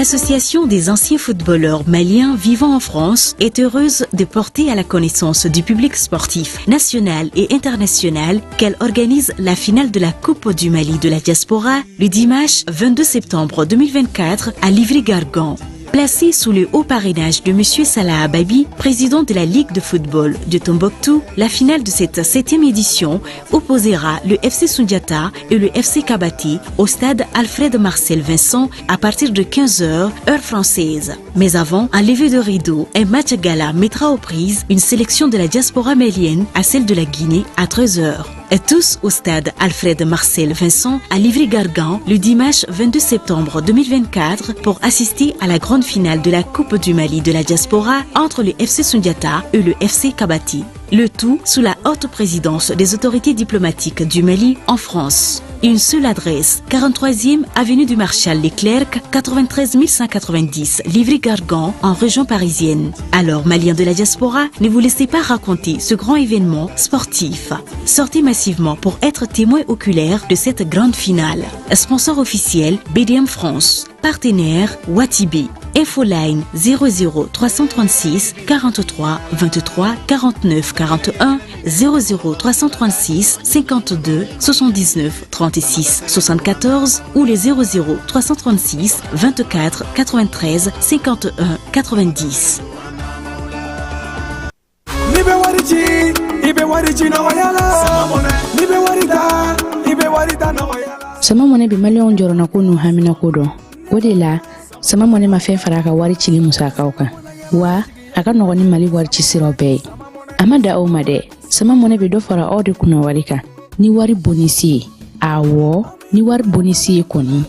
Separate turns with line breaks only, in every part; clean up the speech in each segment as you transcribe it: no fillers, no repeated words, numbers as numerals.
L'Association des anciens footballeurs maliens vivant en France est heureuse de porter à la connaissance du public sportif national et international qu'elle organise la finale de la Coupe du Mali de la diaspora le dimanche 22 septembre 2024 à Livry-Gargan. Placée sous le haut parrainage de M. Salah Ababi, président de la Ligue de football de Tombouctou, la finale de cette 7e édition opposera le FC Sundiata et le FC Kabati au stade Alfred Marcel Vincent à partir de 15h, heure française. Mais avant, un lever de rideau, un match gala mettra aux prises une sélection de la diaspora malienne à celle de la Guinée à 13h. Et tous au stade Alfred Marcel Vincent à Livry-Gargan le dimanche 22 septembre 2024 pour assister à la grande finale de la Coupe du Mali de la diaspora entre le FC Sundiata et le FC Kabati. Le tout sous la haute présidence des autorités diplomatiques du Mali en France. Une seule adresse, 43e avenue du Marshal Leclerc, 93 190, Livry-Gargan, en région parisienne. Alors, Maliens de la diaspora, ne vous laissez pas raconter ce grand événement sportif. Sortez massivement pour être témoin oculaire de cette grande finale. Sponsor officiel, BDM France. Partenaire, Watibé. Infoline 00 336 43 23 49 41 00 336 52 79 36 74 ou les 00 336 24 93 51 90.
N'i bɛ wari ci, i bɛ wari ci nɔgɔya la. N'i bɛ wari ta, i bɛ wari ta nɔgɔya la.
Sama Mɔnɛ bɛ Maliyɛnw jɔrɔnako n'u haminako dɔn. O de la, Sama Mɔnɛ ma fɛn fara a ka wari cili musakaw kan, wa a ka nɔgɔn ni Mali wari ci siraw bɛɛ ye. A ma da aw ma dɛ, Sama Mɔnɛ bɛ dɔ fara aw de kunna wari kan ni wari bonisi ye. Awɔ, ni wari bonisi ye kɔni,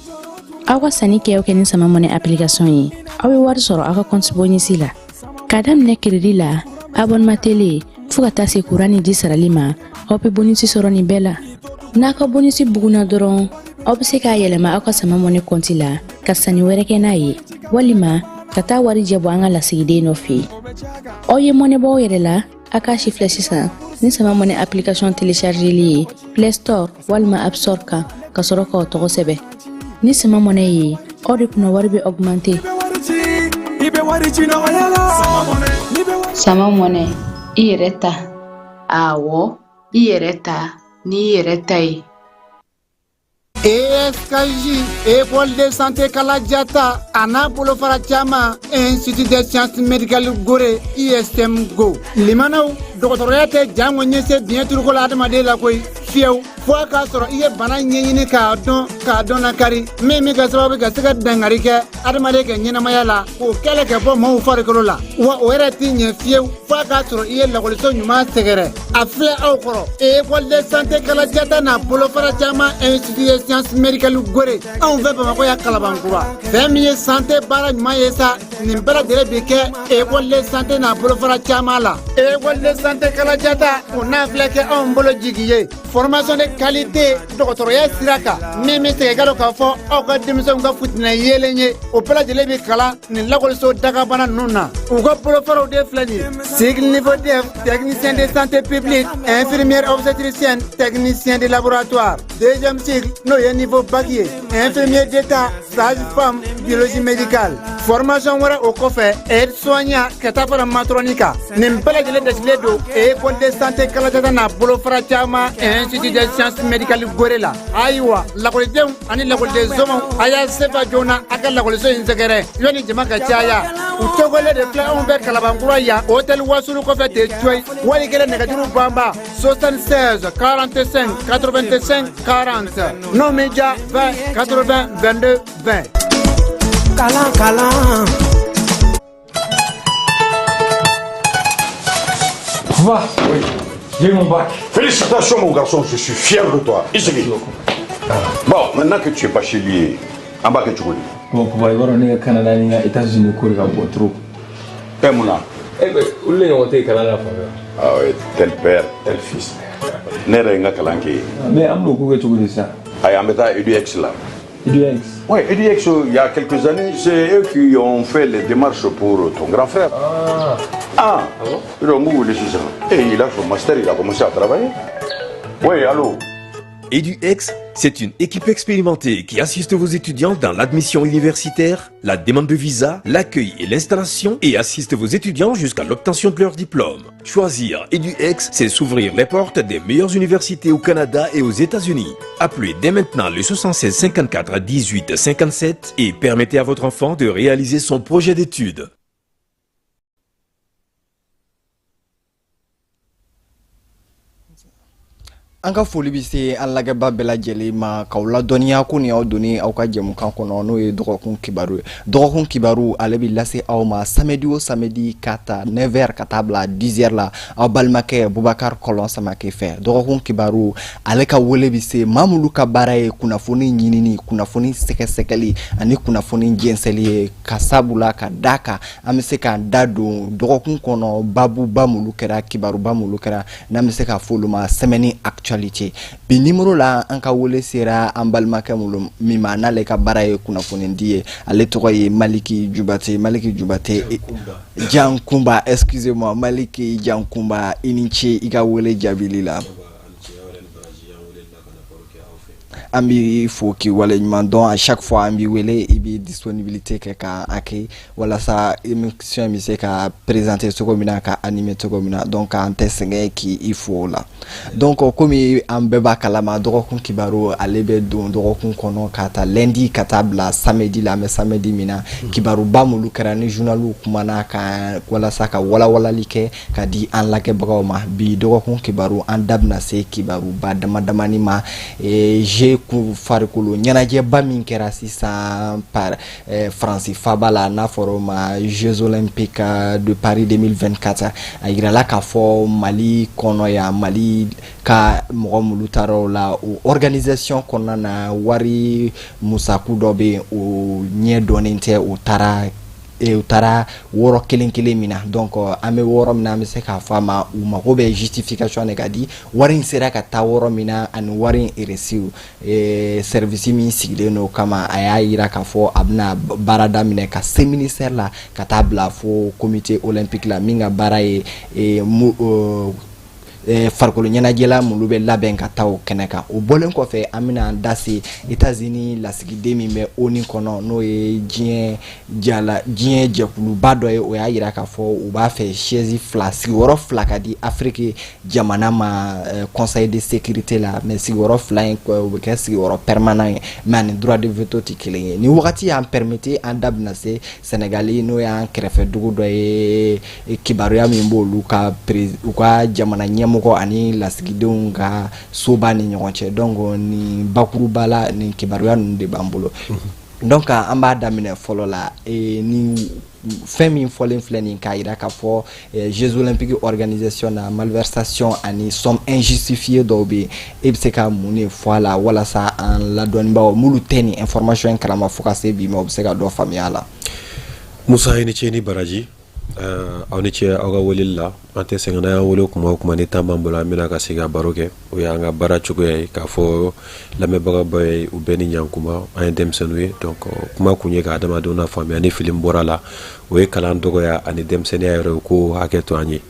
aw ka sanni kɛ o kɛ ni Sama Mɔnɛ application ye, aw bɛ wari sɔrɔ aw ka compte bonisi la, k'a daminɛ crédit la, abonnement télé, fo ka taa se kuran ni ji sarali ma. Aw bɛ bonisi sɔrɔ nin bɛɛ la. N'a ka bonisi bugunna dɔrɔn, aw bɛ se k'a yɛlɛma aw ka Sama Mɔnɛ kɔnti la ka sanni wɛrɛ kɛ n'a ye, walima ka taa wari jɛ bɔ an ka lasigiden dɔ fɛ yen. Aw ye mɔnɛ bɔ aw yɛrɛ la, a k'a si filɛ sisan ni Sama Mɔnɛ application téléchargeli ye Play Store walima App Store kan, ka sɔrɔ k'aw tɔgɔ sɛbɛn. Ni Sama Mɔnɛ ye, aw de kunna wari bɛ augmenter.
I bɛ wari ci, i bɛ wari ci nɔgɔya la. N'i bɛ wari
Sama Mɔnɛ, i yɛrɛ ta. Awɔ, i yɛrɛ ta n'i yɛrɛ ta ye.
ESKJ, École de santé Kaladiata, a n'a bolofara caman, Institut des sciences médicales Gore, ISM Go. Limanaw, dɔgɔtɔrɔya tɛ jango ɲɛse biɲɛ turuko la adamaden la koyi, fiyewu, fo a k'a sɔrɔ i ye bana ɲɛɲini k'a dɔn, k'a dɔn lakari min bɛ kɛ sababu ka se ka dangari kɛ adamaden ka ɲɛnamaya la, k'o kɛlɛ kɛ bɔ maaw farikolo la. Wa o yɛrɛ t'i ɲɛ fiyewu fo a k'a sɔrɔ i ye lakɔliso ɲuman sɛgɛrɛ. A filɛ aw kɔrɔ, École de santé Kaladiata n'a bolofara caman, Institut des sciences médicales Gore, anw fɛ Bamakɔ ya Kalabankura. Fɛn min ye santé baara ɲuman ye sa, nin bɛɛ lajɛlen bi kɛ école de santé n'a bolofara caman la. École de santé Kaladiata, o n'a filɛ kɛ anw bolo jigi ye formation de qualité dɔgɔtɔrɔya sira kan, min bɛ segin ka dɔn k'a fɔ aw ka denmisɛnw ka futinɛ yeelen ye. O bɛɛ lajɛlen bi kalan nin lakɔliso dagabana ninnu na. U ka bolofaraw de filɛ nin ye: cycle niveau DEF, technicien de santé publique, infirmière obstétricienne, technicien de laboratoire; deuxième cycle, n'o ye niveau bac ye, infirmier d'état, sage-femme, biologie médicale. Formation wɛrɛ o kɔfɛ, aide soignant, ka taa fara matron kan. Nin bɛɛ lajɛlen dasigilen don École de santé Kaladiata n'a bolofara caman, Institut des sciences médicales Gore la. Ayiwa, lakɔlidenw ani lakɔliden somaw, a y'a sefa joona a ka lakɔliso in sɛgɛrɛ yanni jama ka caya. U tɔgɔlen de filɛ anw bɛ Kalabankura yan, hôtel Wasulu kɔfɛ ten coyi. Wali kelen, nɛgɛjuru banba 76 45 85 40, n'o m'i diya, 20 80 22 20.
Kalan kalan.
Papa, oui, j'ai eu mon bac.
Félicitations, mon garçon, je suis fier de toi. Isigi. Bon, maintenant que tu es bachelier, en bas que tu connais.
Bon, papa, i b'a dɔn ne ka Canada ni n ka États-Unis ko de ka bon trop.
Eh, Mouna.
Eh ben, olu de ɲɔgɔn tɛ yen kalan na fan fɛ.
Ah oui, tel père, tel fils. Ne yɛrɛ ye n ka kalan kɛ yen.
Mais an bɛn'o ko kɛ cogo di sisan?
Ayi, an bɛ taa EDX la.
EDX?
Oui, EDX, il y a quelques années, c'est eux qui ont fait les démarches pour ton grand frère.
Ah.
Ah,
Ah bon?
Ils ont wele sisan. Et il a son master, il a commencé à travailler. Oui, allô?
EduX, c'est une équipe expérimentée qui assiste vos étudiants dans l'admission universitaire, la demande de visa, l'accueil et l'installation et assiste vos étudiants jusqu'à l'obtention de leur diplôme. Choisir EduX, c'est s'ouvrir les portes des meilleures universités au Canada et aux États-Unis. Appelez dès maintenant le 76 54 18 57 et permettez à votre enfant de réaliser son projet d'études.
An ka foli bɛ se an lajɛba bɛɛ lajɛlen ma, k'aw ladɔnniya ko nin y'aw donnen aw ka jɛmukan kɔnɔ, n'o ye dɔgɔkun kibaru ye. Dɔgɔkun kibaru, ale bɛ lase aw ma samedi o samedi, ka ta 9h ka taa bila 10h la, aw balimakɛ Bubakari Kɔlɔn Samake fɛ. Dɔgɔkun kibaru, ale ka wele bɛ se maa minnu ka baara ye kunnafoni ɲinini, kunnafoni sɛgɛsɛgɛli ani kunnafoni jɛnsɛnli ye, ka sabula ka da kan an bɛ se k'an da don dɔgɔkun kɔnɔ babuba minnu kɛra, kibaruba minnu kɛra, n'an bɛ se k'a fɔ olu ma semaine actualité. Bi numéro la, an ka wele sera an balimakɛ min ma, n'ale ka baara ye kunnafoni di ye, ale tɔgɔ ye Maliki Jubate. Maliki Jubate Jankunba, excusez-moi, Maliki Jankunba, i ni ce i ka wele jaabili la. An b'i fo k'i waleɲuman dɔn. À chaque fois an b'i wele, i b'i disponibilité kɛ ka a kɛ walasa émission bɛ se ka présenter cogo min na, ka animer cogo min na. Donc an tɛ sɛgɛn k'i fo o la. Donc komi an bɛɛ b'a kalama, dɔgɔkun kibaru, ale bɛ don dɔgɔkun kɔnɔ ka taa lundi ka taa bila samedi la. An bɛ samedi min na, kibaruba minnu kɛra ni journaliw kumana kan, walasa ka walawalali kɛ ka di an lajɛbagaw ma. Bi dɔgɔkun kibaru, an da bɛna se kibaruba dama damani ma. Jeu farikolo ɲɛnajɛba min kɛra sisan par Faransi faba la, n'a fɔra o ma Jeux olympiques de Paris 2024, a yirala k'a fɔ Mali kɔnɔ yan, Mali ka mɔgɔ minnu taara o la, o organisation kɔnɔna na, wari musaku dɔ bɛ yen, o ɲɛ dɔnnen tɛ. U taara wɔɔrɔ kelen kelen min na, donc an bɛ wɔɔrɔ min na, an bɛ se k'a fɔ a ma, u mago bɛ justification de ka di wari in sera ka taa wɔɔrɔ min na ani wari in reçu. Service min sigilen don kama, a y'a yira k'a fɔ a bɛna baara daminɛ ka se ministère la ka taa bila fo comité olympique la, min ka baara ye farikolo ɲɛnajɛla minnu bɛ labɛn ka taa o kɛnɛ kan. O bɔlen kɔfɛ, an bɛna an da se États-Unis lasigiden min bɛ ONU kɔnɔ, n'o ye diɲɛ jala diɲɛ jɛkuluba dɔ ye, o y'a yira k'a fɔ u b'a fɛ chaise fila, sigiyɔrɔ fila ka di Afiriki jamana ma conseil de sécurité la. Mais sigiyɔrɔ fila in, o bɛ kɛ sigiyɔrɔ permanent ye, mais ani droit de veto tɛ kelen ye. Ni wagati y'an permettre, an da bɛna se Sɛnɛgali, n'o y'an kɛrɛfɛ dugu dɔ ye, kibaruya min b'olu ka u ka jamana ɲɛmɔgɔ ani lasigidenw ka soba ni ɲɔgɔn cɛ. Donc nin bakuruba la, nin kibaruya ninnu de b'an bolo. Donc an b'a daminɛ fɔlɔ la ni fɛn min fɔlen filɛ nin, k'a yira k'a fɔ Jeux olympiques organisation na, malversation ani somme injustifiée dɔw bɛ yen. E bɛ se ka mun de fɔ a la, walasa an ladɔnnibaaw minnu tɛ nin information in kalama fo ka se bi ma, u bɛ se ka dɔ faamuya a la?
Musa, i ni ce ni baraji. Aw ni ce aw ka weleli la. An tɛ sɛgɛn n'an y'an wele kuma o kuma, ni temps b'an bolo, an bɛna ka se ka baro kɛ. O y'an ka baara cogoya ye. K'a fɔ lamɛnbagaw ye, u bɛɛ ni ɲankuma. An ye denmisɛnninw ye, donc kuma kun ye ka adamadenw la faamuya. Ni fili bɔra la, o ye kalan dɔgɔya ani denmisɛnninya yɛrɛ ye, ko hakɛ to an ye.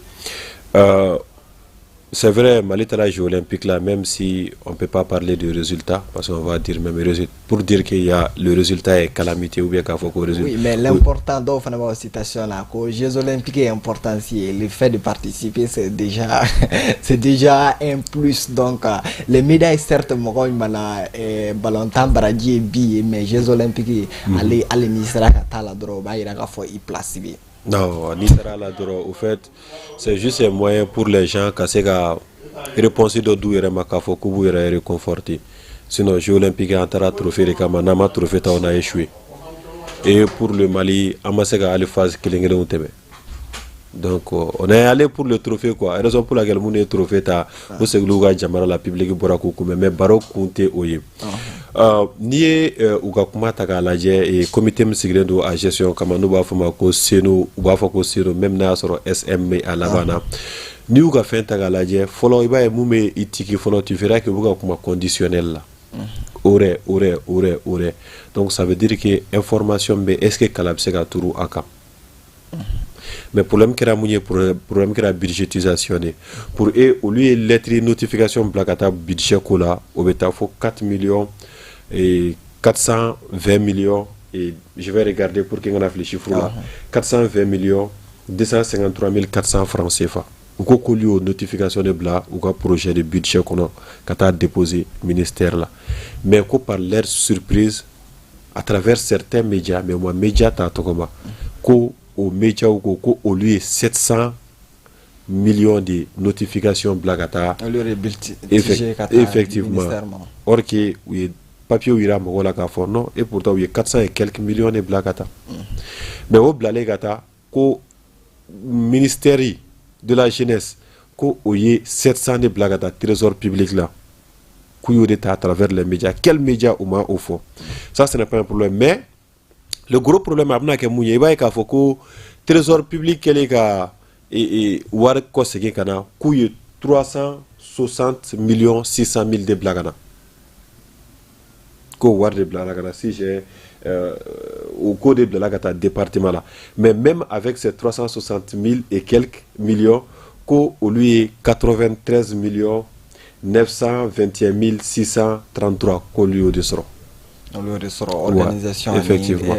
C'est vrai, Mali taara Jeux olympiques là, même si on ne peut pas parler de résultat, parce qu'on va dire même pour dire qu'il y a le résultat est calamiteux ou bien k'a fɔ ko résultat.
Oui, mais l'important, dɔw fana b'a citation là, ko Jeux olympiques est important si et le fait de participer, c'est déjà un plus. Donc les médailles, certes, mɔgɔ mana ballontan baraji ye bi ye, mais Jeux olympiques, ale hali n'i sera ka taa la dɔrɔn, o b'a yira k'a fɔ i place bɛ yen.
Non, n'i taara la dɔrɔn, au fait, c'est juste un moyen pour les gens ka se ka réponse dɔ d'u yɛrɛ ma, k'a fɔ k'u b'u yɛrɛ réconforter. Sinon, Jeux olympiques, an taara trophée de kama. N'an ma trophée ta, on a échoué. Et pour le Mali, an ma se ka hali phase kelen kelenw tɛmɛ. Donc on est allé pour le trophée, quoi. Raison pour laquelle minnu ye trophée ta, u seginna ka jamana la, public bɔra k'u kunbɛn, mais baro kun tɛ o ye. N'i ye u ka kuma ta k'a lajɛ, comité min sigilen don a gestion kama, n'u b'a fɔ ma ko CNO, u b'a fɔ ko CNO, même n'a y'a sɔrɔ SM bɛ a laban na, n'i y'u ka fɛn ta k'a lajɛ fɔlɔ, i b'a ye mun bɛ i tigi fɔlɔ, tu verras que u bɛ ka kuma conditionnel la. Aurait, aurait, aurait, aurait. Donc ça veut dire que information bɛ, est-ce que kala bɛ se ka turu a kan? Mais problème kɛra mun ye? Problème kɛra budgétisation de. Pour eux, olu ye lettre notification bila ka taa budget ko la, o bɛ taa fo 4 millions et 420 millions, et je vais regarder pour que n kana fili chiffre la, 420 millions 253 400 francs CFA. U ko k'olu y'o notification de bila u ka projet de budget kɔnɔ ka taa déposer ministère la. Mais ko par leur surprise, à travers certains médias, mais ma média t'a tɔgɔ ma, ko o médiaw ko ko olu ye 700 millions de notification bila ka taa. Effectivement, or que u ye papier yira mɔgɔw la k'a fɔ non, et pourtant u ye 400 et quelques millions de bila ka taa. Mais o bilalen ka taa, ko ministère de la Jeunesse ko o ye 700 de bila ka taa Trésor public la, k'u y'o de ta à travers les médias. Quels médias, u ma o fɔ. Ça, ce n'est pas un problème, mais le gros problème, a bɛna kɛ mun ye? I b'a ye k'a fɔ ko Trésor public kɛlen ka wari kɔsegin ka na, k'u ye 360 millions 600 mille de bila ka na, k'o wari de bila ka na, si j'ai o ko de bilala ka taa département la. Mais même avec ces 360 000 et quelques millions, ko olu ye 93 millions 921 633, k'olu y'o de sɔrɔ.
Olu y'o de sɔrɔ, organisation.
Effectivement.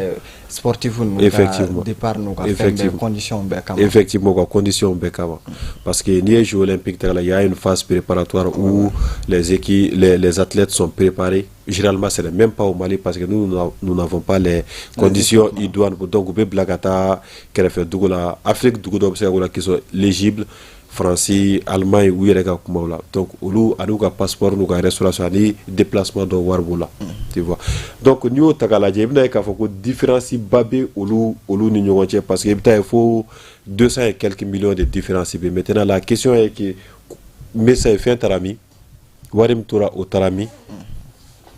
Sportif ninnu ka départ n'u ka fɛn bɛɛ, condition bɛɛ kama.
Effectivement, ka condition bɛɛ kama, parce que n'i ye Jeux olympiques ta la, il y a une phase préparatoire où les équipes, les athlètes sont préparés. Généralement, ce n'est même pas au Mali, parce que nous, nous n'avons pas les conditions idoines. Donc u bɛ bila ka taa kɛrɛfɛ dugu la, Afrique dugu dɔw bɛ se ka k'o la qui sont éligibles, Faransi, Allemagne, u yɛrɛ ka kumaw la. Donc olu ani u ka passeport n'u ka restauration ani déplacement dɔw wari b'o la, tu vois. Donc n'i y'o ta k'a lajɛ, i bɛna ye k'a fɔ ko différence ba bɛ olu ni ɲɔgɔn cɛ, parce que i bɛ taa ye fo 200 et quelques millions de différence bɛ. Maintenant, la question est que Mesa ye fɛn taara min, wari min tora, o taara min?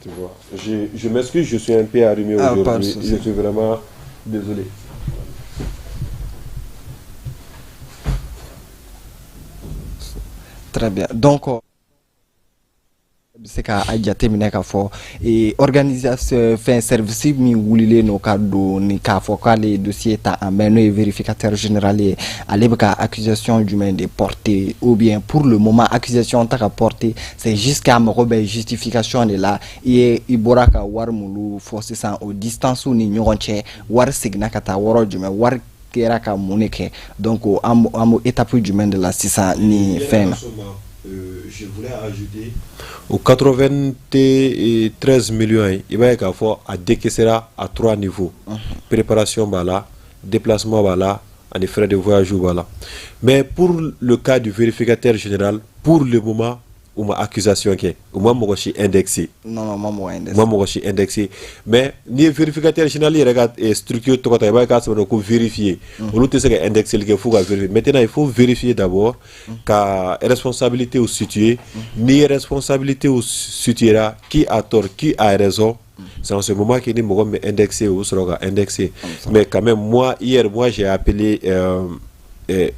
Tu vois, je m'excuse, je suis un peu enrhumé aujourd'hui, je suis vraiment désolé.
Très bien. Donc, bɛ se ka a jateminɛ k'a fɔ organisation fɛn service min wulilen don ka don ni k'a fɔ k'ale ye dossier ta en main, n'o ye vérificateur général ye, ale bɛ ka accusation jumɛn de porter? Ou bien pour le moment, accusation ta ka porter, c'est juste k'a mago bɛ justification de la. I ye i bɔra ka wari minnu fɔ sisan, o distance ni ɲɔgɔn cɛ, wari seginna ka taa yɔrɔ jumɛn, wari kɛra ka mun de kɛ? Donc an b'o étape jumɛn de la sisan ni fɛn na?
Je voulais ajouter au 93 millions ye, i b'a ye k'a fɔ a décaissera à trois niveaux: préparation b'a la, déplacement b'a la, ani frais de voyage b'a la. Mais pour le cas du vérificateur général, pour le moment, u ma accusation kɛ, u ma mɔgɔ si indexé.
Non, non, ma mɔgɔ indexé.
U ma mɔgɔ si indexé. Mais n'i ye vérificateur général yɛrɛ ka structure tɔgɔ ta, i b'a ye k'a sɛbɛn ko vérifier. Olu tɛ se ka indexer kɛ f'u ka vérifier. Maintenant, il faut vérifier d'abord ka responsabilité situer. N'i ye responsabilité situera, qui a tort, qui a raison, c'est en ce moment que ni mɔgɔ min indexé, u bɛ sɔrɔ ka indexé. Mais quand même, moi, hier, moi, j'ai appelé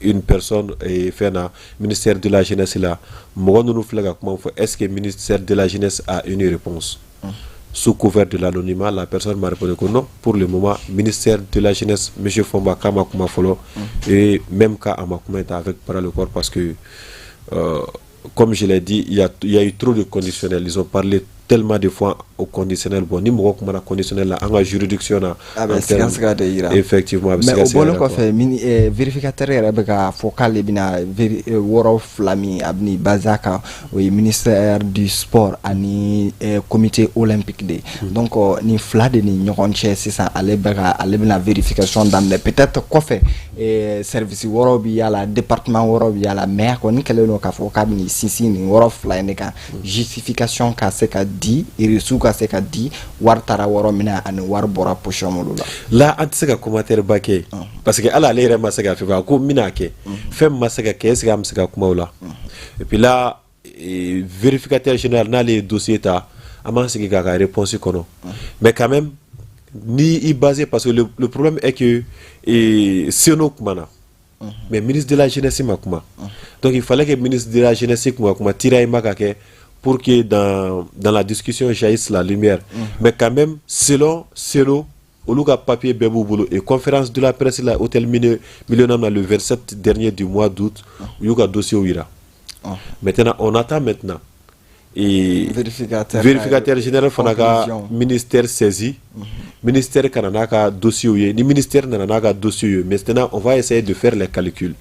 une personne fɛn na ministère de la Jeunesse la, mɔgɔ ninnu filɛ ka kuma fɔ, est-ce que ministère de la Jeunesse a une réponse? Sous couvert de l'anonymat, la personne m'a répondu que non, pour le moment, ministère de la Jeunesse, monsieur Fomba, k'a ma kuma fɔlɔ. Et même quand a ma kuma avec bras le corps, parce que comme je l'ai dit, il y a eu trop de conditionnels. Ils ont parlé tellement de fois au conditionnel. Bon, ni mɔgɔ kumana conditionnel la, an ka juridiction na,
a bɛ siga de yira.
Effectivement, a bɛ
Mais o bɔlen kɔfɛ, mini vérificateur yɛrɛ bɛ k'a fɔ k'ale bɛna wɔɔrɔ fila min a bɛn'i basé a kan, o ye ministère du Sport ani comité olympique de ye. Donc nin fila de ni ɲɔgɔn cɛ sisan, ale bɛ ka ale bɛna vérification daminɛ. Peut-être kɔfɛ, service wɔɔrɔ bɛ y'a la, département wɔɔrɔ bɛ y'a la, mais a kɔni kɛlen don k'a fɔ k'a bɛn'i sinsin nin yɔrɔ fila in de kan, justification ka se ka di, reçu ka se ka di, wari taara yɔrɔ min na ani wari bɔra position minnu la.
La, an tɛ se ka commentaire ba kɛ, parce que hali ale yɛrɛ ma se k'a fɛ a ko n bɛna kɛ fɛn min ma se ka kɛ, est ce que an bɛ se ka kuma o la? Et puis là, vérificateur général, n'ale ye dossier ta, an b'an sigi k'a ka réponse kɔnɔ. Mais quand même, ni i basé, parce que le problème est que CNO kumana, mais ministre de la Jeunesse ma kuma. Donc il fallait que ministre de la Jeunesse kuma, kuma tiraillement ka kɛ pour que dans la discussion jaillisse la lumière. Mais quand même, selon CNO, Olu ka papier bɛɛ b'u bolo. Et conférence de la presse la, hôtel Millennium na, le 27 dernier du mois d'août, u y'u ka dossier yira. Maintenant, on attend maintenant et
vérificateur,
vérificateur général fana ka
conclusion.
Ministère saisi, ministère ka na n'a ka dossier ye. Ni ministère nana n'a ka dossier ye, maintenant on va essayer de faire les calculs,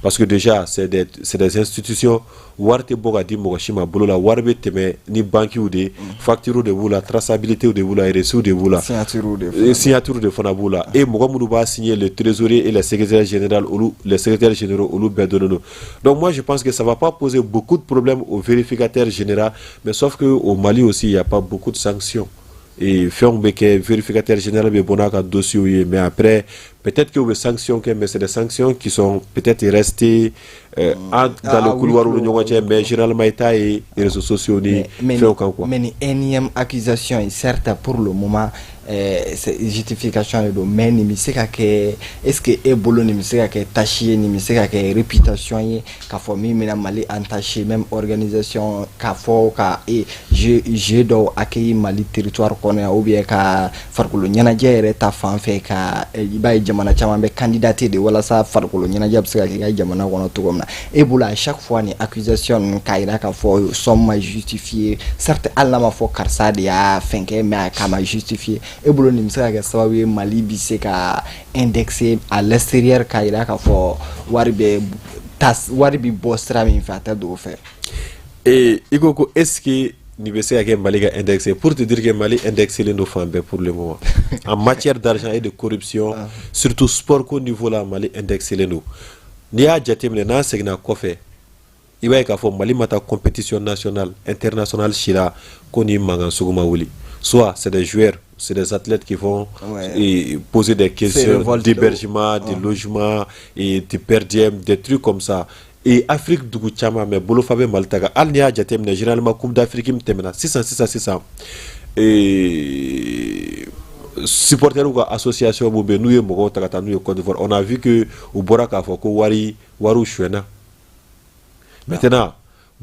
parce que déjà c'est des institutions, wari tɛ bɔ ka di mɔgɔ si ma bolo la. Wari bɛ tɛmɛ ni banques de ye, facture de b'u la, traçabilité de b'u la, reçu de b'u la,
signature de fana.
Signature de fana b'u la. Et mɔgɔ minnu b'a signer, le trésorier et les secrétaires général, olu, les secrétaires généraux, olu bɛɛ donnen don. Donc moi, je pense que ça va pas poser beaucoup de problèmes au vérificateur général, mais sauf que au Mali aussi, il y a pas beaucoup de sanctions et fɛnw bɛ kɛ. Vérificateur général bɛ bɔ n'a ka dossier ye, mais après peut-être que u bɛ sanction kɛ, mais c'est des sanctions qui sont peut-être restées dans le
à huis
couloir ni
clos.
Ɲɔgɔn cɛ, mais généralement i t'a ye réseaux sociaux ni
Mais,
fɛnw kan quoi.
Mais ni énième accusation ye, certes, pour le moment c'est justification de don, mais nin bɛ se ka kɛ, est ce que e bolo nin bɛ se ka kɛ tâche ye, nin bɛ se ka kɛ réputation ye k'a fɔ min bɛna Mali entaché, même organisation k'a fɔ ka e jeu dɔw accueillir Mali territoire kɔnɔ yan, ou bien ka farikolo ɲɛnajɛ yɛrɛ ta fan fɛ, ka i b'a ye jamana caman bɛ candidater de walasa farikolo ɲɛnajɛ bɛ se ka kɛ i ka jamana kɔnɔ cogo min na. E bolo, à chaque fois ni accusation ninnu k'a jira k'a fɔ somme ma justifié, certes hali n'a ma fɔ karisa de y'a fɛn kɛ, mais k'a ma justifié, e bolo nin bɛ se ka kɛ sababu ye Mali bɛ se ka indexer à l'extérieur k'a jira k'a fɔ wari bɛ ta, wari bɛ bɔ sira min fɛ, a tɛ don o fɛ?
Et i ko ko est ce que nin bɛ se ka kɛ Mali ka indexé? Pour te dire que Mali indexé len don fan bɛɛ pour le moment en matière d'argent et de corruption, surtout sport ko niveau la, Mali indexé len don. N'i y'a jateminɛ, n'an seginna kɔfɛ, i b'a ye k'a fɔ Mali ma taa compétition nationale, internationale si la ko ni mankan sugu ma wuli. Soit c'est des joueurs, c'est des athlètes qui vont et poser des questions
révolter.
D'hébergement, de logement et de per diem, des trucs comme ça. Et Afrique dugu caman, mais bolofa bɛ Mali ta kan. Hali n'i y'a jateminɛ, généralement Coupe d'Afrique min tɛmɛna sisan sisan sisan, et supporters ka association mun bɛ yen, n'u ye mɔgɔw ta ka taa n'u ye Côte d'Ivoire, on a vu que u bɔra k'a fɔ ko wari wariw suyɛnna. Maintenant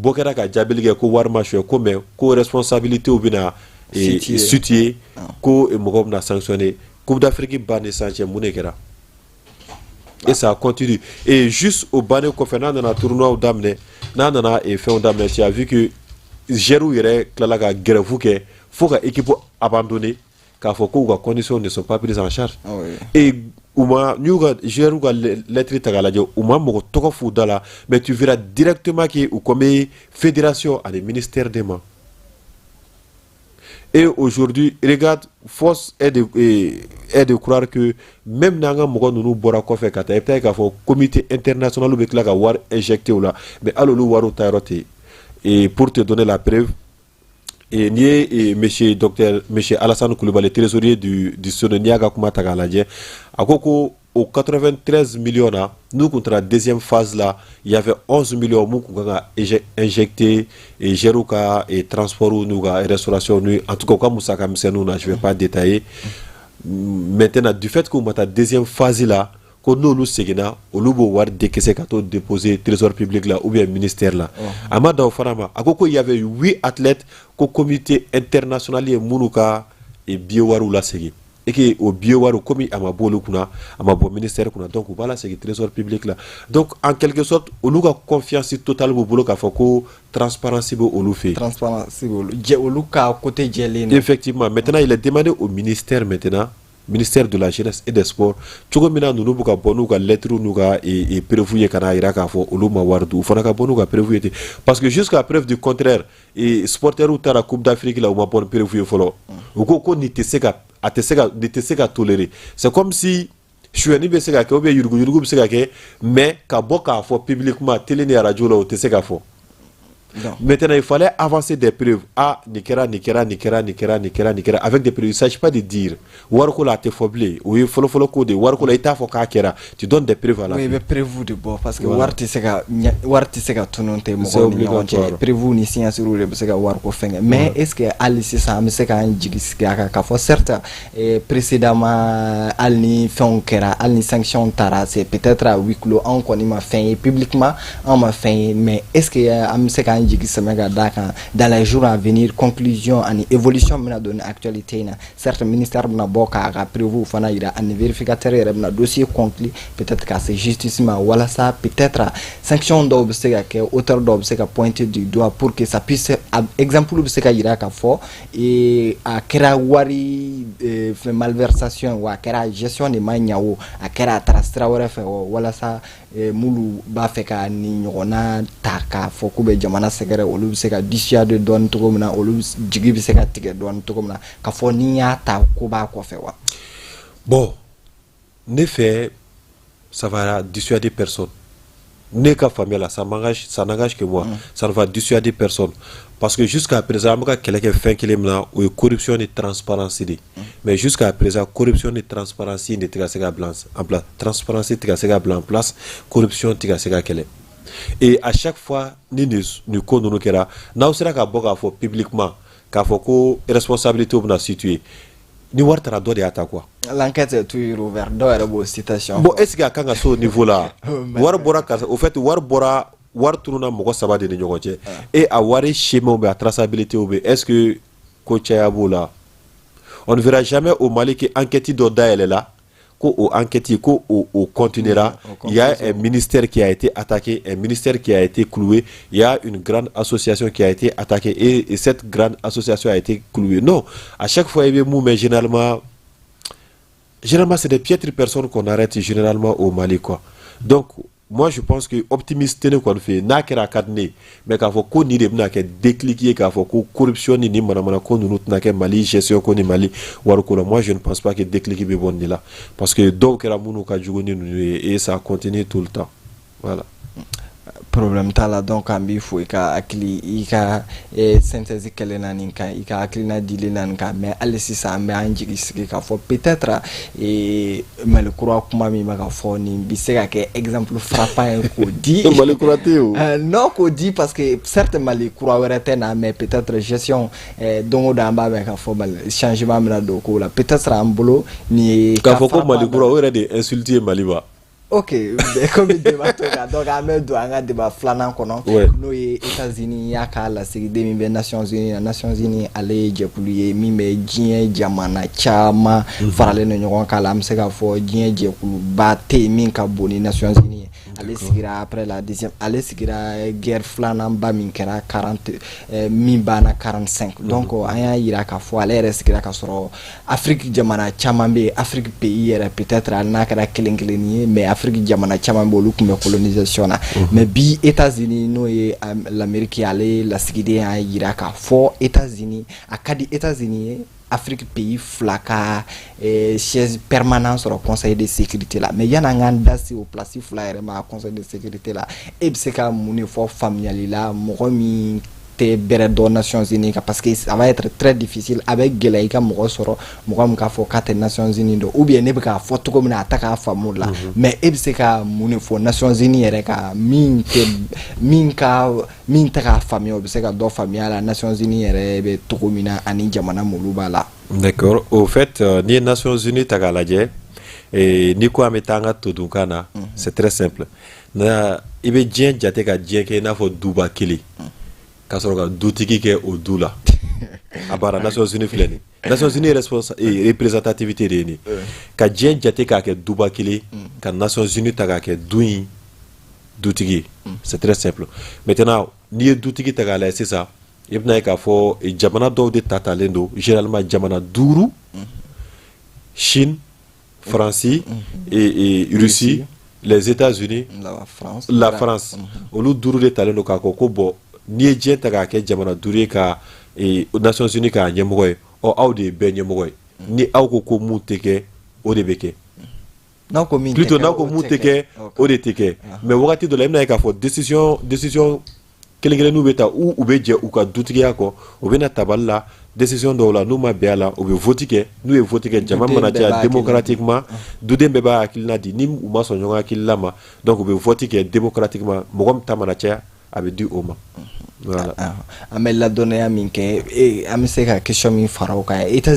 bɔ kɛra ka jaabili kɛ ko wari ma suyɛ ko, mais ko responsabilité bɛna
situer.
Situer ko mɔgɔw bɛna sanctionner. Coupe d'Afrique ban ni sisan cɛ, mun de kɛra? Et ça continue. Et juste au bannen kɔfɛ, n'a nana tournoi daminɛ, n'a nana fɛnw daminɛ, tu as vu que joueurs yɛrɛ tilala ka grève kɛ fo ka équipe abandonner, k'a fɔ k'u ka conditions ne sont pas prises en charge. Et u ma, n'i y'u ka joueurs ka lettre ta k'a lajɛ, u ma mɔgɔ tɔgɔ f'u da la, mais tu verras directement que u ko bɛ fédération ani ministère de ma. Et aujourd'hui, regarde, force est de croire que même n'an ka mɔgɔ ninnu bɔra kɔfɛ ka taa, i bɛ taa ye k'a fɔ comité international bɛ tila ka wari injecter u la, mais hali olu wariw ta yɔrɔ tɛ yen. Et pour te donner la preuve, et n'i ye monsieur docteur monsieur Alassane Coulibaly, trésorier du SONU, n'i y'a ka kuma ta k'a lajɛ, a ko ko o 93 millions na, n'u kun taara deuxième phase la, il y avait 11 millions mun kun kan ka injecter et gérer ka et transport n'u ka restauration n'u, en tout cas u ka musaka misɛnninw na, je vais pas détailler. Maintenant, du fait k'u ma taa deuxième phase la, ko n'olu seginna, olu b'o wari décaisser ka t'o déposer trésor public la ou bien ministère la. A ma dan o fana ma, a ko ko il y avait huit athlètes ko comité international ye minnu ka billet wariw lasegin, et que o billet wariw, komi a ma bɔ olu kunna, a ma bɔ ministère kunna, donc u b'a lasegin trésor public la. Donc en quelque sorte, olu ka confiance totale b'u bolo k'a fɔ ko transparence bɛ olu fɛ yen.
Transparence b'olu jɛ, olu ka côté jɛlen don.
Effectivement. Maintenant, il est demandé au ministère, maintenant ministère de la Jeunesse et des Sports, cogo min na ninnu bɛ ka bɔ n'u ka lettres n'u ka preuve ye ka n'a jira k'a fɔ olu ma wari dun, u fana ka bɔ n'u ka preuve ye ten, parce que jusqu'à preuve du contraire, supporters taara Coupe d'Afrique la, u ma bɔ ni preuve ye fɔlɔ. U ko ko nin tɛ se ka, a tɛ se ka, nin tɛ se ka tolérer. C'est comme si suyɛni bɛ se ka kɛ ou bien yuruguyurugu bɛ se ka kɛ, mais ka bɔ k'a fɔ publiquement télé ni radio la, o tɛ se ka fɔ. Maintenant, il fallait avancer des preuves. Ah, nin kɛra, nin kɛra, nin kɛra, nin kɛra, nin kɛra, nin kɛra, avec des preuves. Il ne s'agit pas de dire. Wariko la, a tɛ fɔ bilen. O ye fɔlɔ-fɔlɔ ko de ye. Wariko la, i t'a fɔ k'a kɛra. Tu donnes des preuves à la
Oui, i bɛ preuve de bɔ parce que wari tɛ se ka wari tɛ se ka tunun ten mɔgɔw ni ɲɔgɔn cɛ. Preuve ni signature de bɛ se ka wariko fɛnkɛ. Mais est ce que hali sisan an bɛ se k'an jigi sigi a kan k'a fɔ, certes, précédemment, hali ni fɛnw kɛra, hali ni sanction taara, c'est peut-être à huis clos, anw kɔni ma fɛn ye publiquement, anw ma fɛn ye, mais est ce que an bɛ se k'an b'an jigi sɛmɛ ka d'a kan, dans les jours à venir, conclusion ani évolution bɛna don ni actualité in na. Certes, ministère bɛna bɔ k'a ka preuve fana yira, ani vérificateur yɛrɛ bɛna dossier conclu, peut-être ka se justice ma, walasa peut-être sanction dɔw bɛ se ka kɛ, auteur dɔw bɛ se ka pointer du doigt pour que ça puisse, exemple bɛ se ka yira k'a fɔ a kɛra wari fɛn malversation, wa a kɛra gestion de ma ɲa, o a kɛra a taara sira wɛrɛ fɛ, o walasa minnu b'a fɛ ka nin ɲɔgɔnna ta k'a fɔ k'u bɛ jamana sɛgɛrɛ, olu bɛ se ka dissuader dɔɔni cogo min na, olu jigi bɛ se ka tigɛ dɔɔni cogo min na, k'a fɔ ni y'a ta ko b'a kɔfɛ wa.
Bon, ne fɛ, ça va dissuader personne. Ne ka faamuya la, ça m'engage, ça n'engage que moi. Ça ne va dissuader personne. Parce que jusqu'à présent, an bɛ ka kɛlɛ kɛ fɛn kelen min na, o ye corruption ni transparence de. Mais jusqu'à présent, corruption ni transparence de tɛ ka se ka bila en place. Transparence tɛ ka se ka bila en place, corruption tɛ ka se ka kɛlɛ. Et à chaque fois ni nin ko ninnu kɛra, n'aw sera ka bɔ k'a fɔ publiquement, k'a fɔ ko responsabilité bɛna situer, ni wari taara, dɔ de y'a ta quoi.
L'enquête est toujours ouverte. Dɔw yɛrɛ b'o citation.
Bon, est-ce que a kan ka se o niveau la? Wari bɔra karisa, au fait, wari bɔra, wari tununa mɔgɔ saba de ni ɲɔgɔn cɛ, et a wari schéma bɛ, a traçabilité bɛ, est-ce que ko caya b'o la? On ne verra jamais au Mali que enquête dɔ dayɛlɛ la, ko o enquête ko o continuera. Il y a un ministère qui a été attaqué, un ministère qui a été cloué, il y a une grande association qui a été attaquée et cette grande association a été clouée. Non, à chaque fois il bɛ mun, mais généralement c'est des piètres personnes qu'on arrête généralement au Mali quoi. Donc moi je pense que optimiste tɛ ne kɔni fɛ yen. N'a kɛra, a ka di ne ye, mais k'a fɔ ko nin de bɛna kɛ déclic ye, k'a fɔ ko corruption ni nin manamana ko ninnu tɛna kɛ Mali gestion ko ni Mali wariko la, moi je ne pense pas que déclic bɛ bɔ nin de la, parce que dɔw kɛra minnu ka jugu ni ninnu ye et ça continue tout le temps, voilà.
Problème t'a la. Donc an b'i fo i ka hakili, i ka synthèse kɛlen na nin kan, i ka hakilina dilen na nin kan. Mais hali sisan, an bɛ an jigi sigi k'a fɔ peut-être Mali kura kuma min bɛ ka fɔ, nin bɛ se ka kɛ exemple frappant ye k'o di.
Mali kura tɛ yen o.
Non, k'o di, parce que certes Mali kura wɛrɛ tɛ na, mais peut-être gestion, don o don an b'a mɛn k'a fɔ Mali changement bɛna don ko la, peut-être an bolo nin ye.
K'a fɔ ko Mali kura, o yɛrɛ de ye insulte ye Mali ma.
Ok, komi débat to kan, donc an bɛ don an ka débat filanan kɔnɔ, n'o ye États-Unis y'a ka lasigiden min bɛ Nations Unies na. Nations Unies, ale ye jɛkulu ye min bɛ diɲɛ jamana caman faralen don ɲɔgɔn kan la. An bɛ se k'a fɔ diɲɛ jɛkuluba tɛ yen min ka bon ni Nations Unies ye. Ale sigira après la deuxième, ale sigira guerre filanan ba min kɛra 40, min banna 45. Donc an y'a yira k'a fɔ ale yɛrɛ sigira ka sɔrɔ Afrique jamana caman bɛ yen, Afrique pays yɛrɛ, peut-être hali n'a kɛra kelen kelennin ye, mais Afrique jamana caman bɛ, olu tun bɛ colonisation na. Mais bi, États-Unis, n'o ye l'Amérique, ale lasigiden y'a yira k'a fɔ États-Unis, a ka di États-Unis ye Afrique pays fila ka siège permanent sɔrɔ Conseil de sécurité la. Mais yan'an k'an da se o place fila yɛrɛ ma Conseil de sécurité la, e bɛ se ka mun de fɔ faamuyali la, mɔgɔ min tɛ bɛrɛ dɔn Nations Unies kan? Parce que ça va être très difficile, a bɛ gɛlɛya i ka mɔgɔ sɔrɔ, mɔgɔ min k'a fɔ k'a tɛ Nations Unies dɔn, ou bien ne bɛ k'a fɔ cogo min na, a tɛ k'a faamu la. Mais e bɛ se ka mun de fɔ Nations Unies yɛrɛ ka, min tɛ, min ka, min tɛ k'a faamuya, o bɛ se ka dɔ faamuya la Nations Unies yɛrɛ bɛ cogo min na ani jamana m'olu b'a la?
D'accord. Au fait, n'i ye Nations Unies ta k'a lajɛ, n'i ko an bɛ taa an ka todunkan na, c'est très simple. Na i bɛ diɲɛ jate ka diɲɛ kɛ i n'a fɔ duba kelen, ka sɔrɔ ka dutigi kɛ o du la. A baara Nations Unies filɛ nin, Nations Unies représentativité de ye nin, ka diɲɛ jate k'a kɛ duba kelen, ka Nations Unies ta k'a kɛ du in dutigi ye. C'est très simple. Maintenant, n'i ye dutigi ta k'a lajɛ sisan, i bɛna ye k'a fɔ jamana dɔw de ta talen don, généralement jamana duuru: Chine, Faransi et Russie, les États-Unis,
la France,
la France. Olu duuru de talen don k'a fɔ ko bon, n'i ye diɲɛ ta k'a kɛ jamana duuru ye, ka Nations Unies k'a ɲɛmɔgɔ ye, ɔ aw de ye bɛɛ ɲɛmɔgɔ ye. Ni aw ko ko mun tɛ kɛ, o de bɛ kɛ.
N'aw ko min tɛ
plutôt
kɛ,
n'aw ko
o
mun
tɛ
tɛ kɛ, o de tɛ kɛ. Mais wagati dɔ la, i bɛna ye k'a fɔ décision kelen kelenninw bɛ ta, u bɛ jɛ u ka dutigiya kɔ, u bɛ na tabali la. Décision dɔw la, n'u ma bɛn a la, u bɛ vote kɛ. N'u ye vote kɛ, jama
duden
mana
bɛɛ
caya
b'a hakilina di.
Démocratiquement, duden bɛɛ b'a hakilina di. Ni u ma sɔn ɲɔgɔn hakilila ma, donc u bɛ vote kɛ démocratiquement. Mɔgɔ min ta mana caya, a bɛ di o ma. Voilà.
An bɛ ladɔnniya min kɛ, an bɛ se ka question min fara o kan, États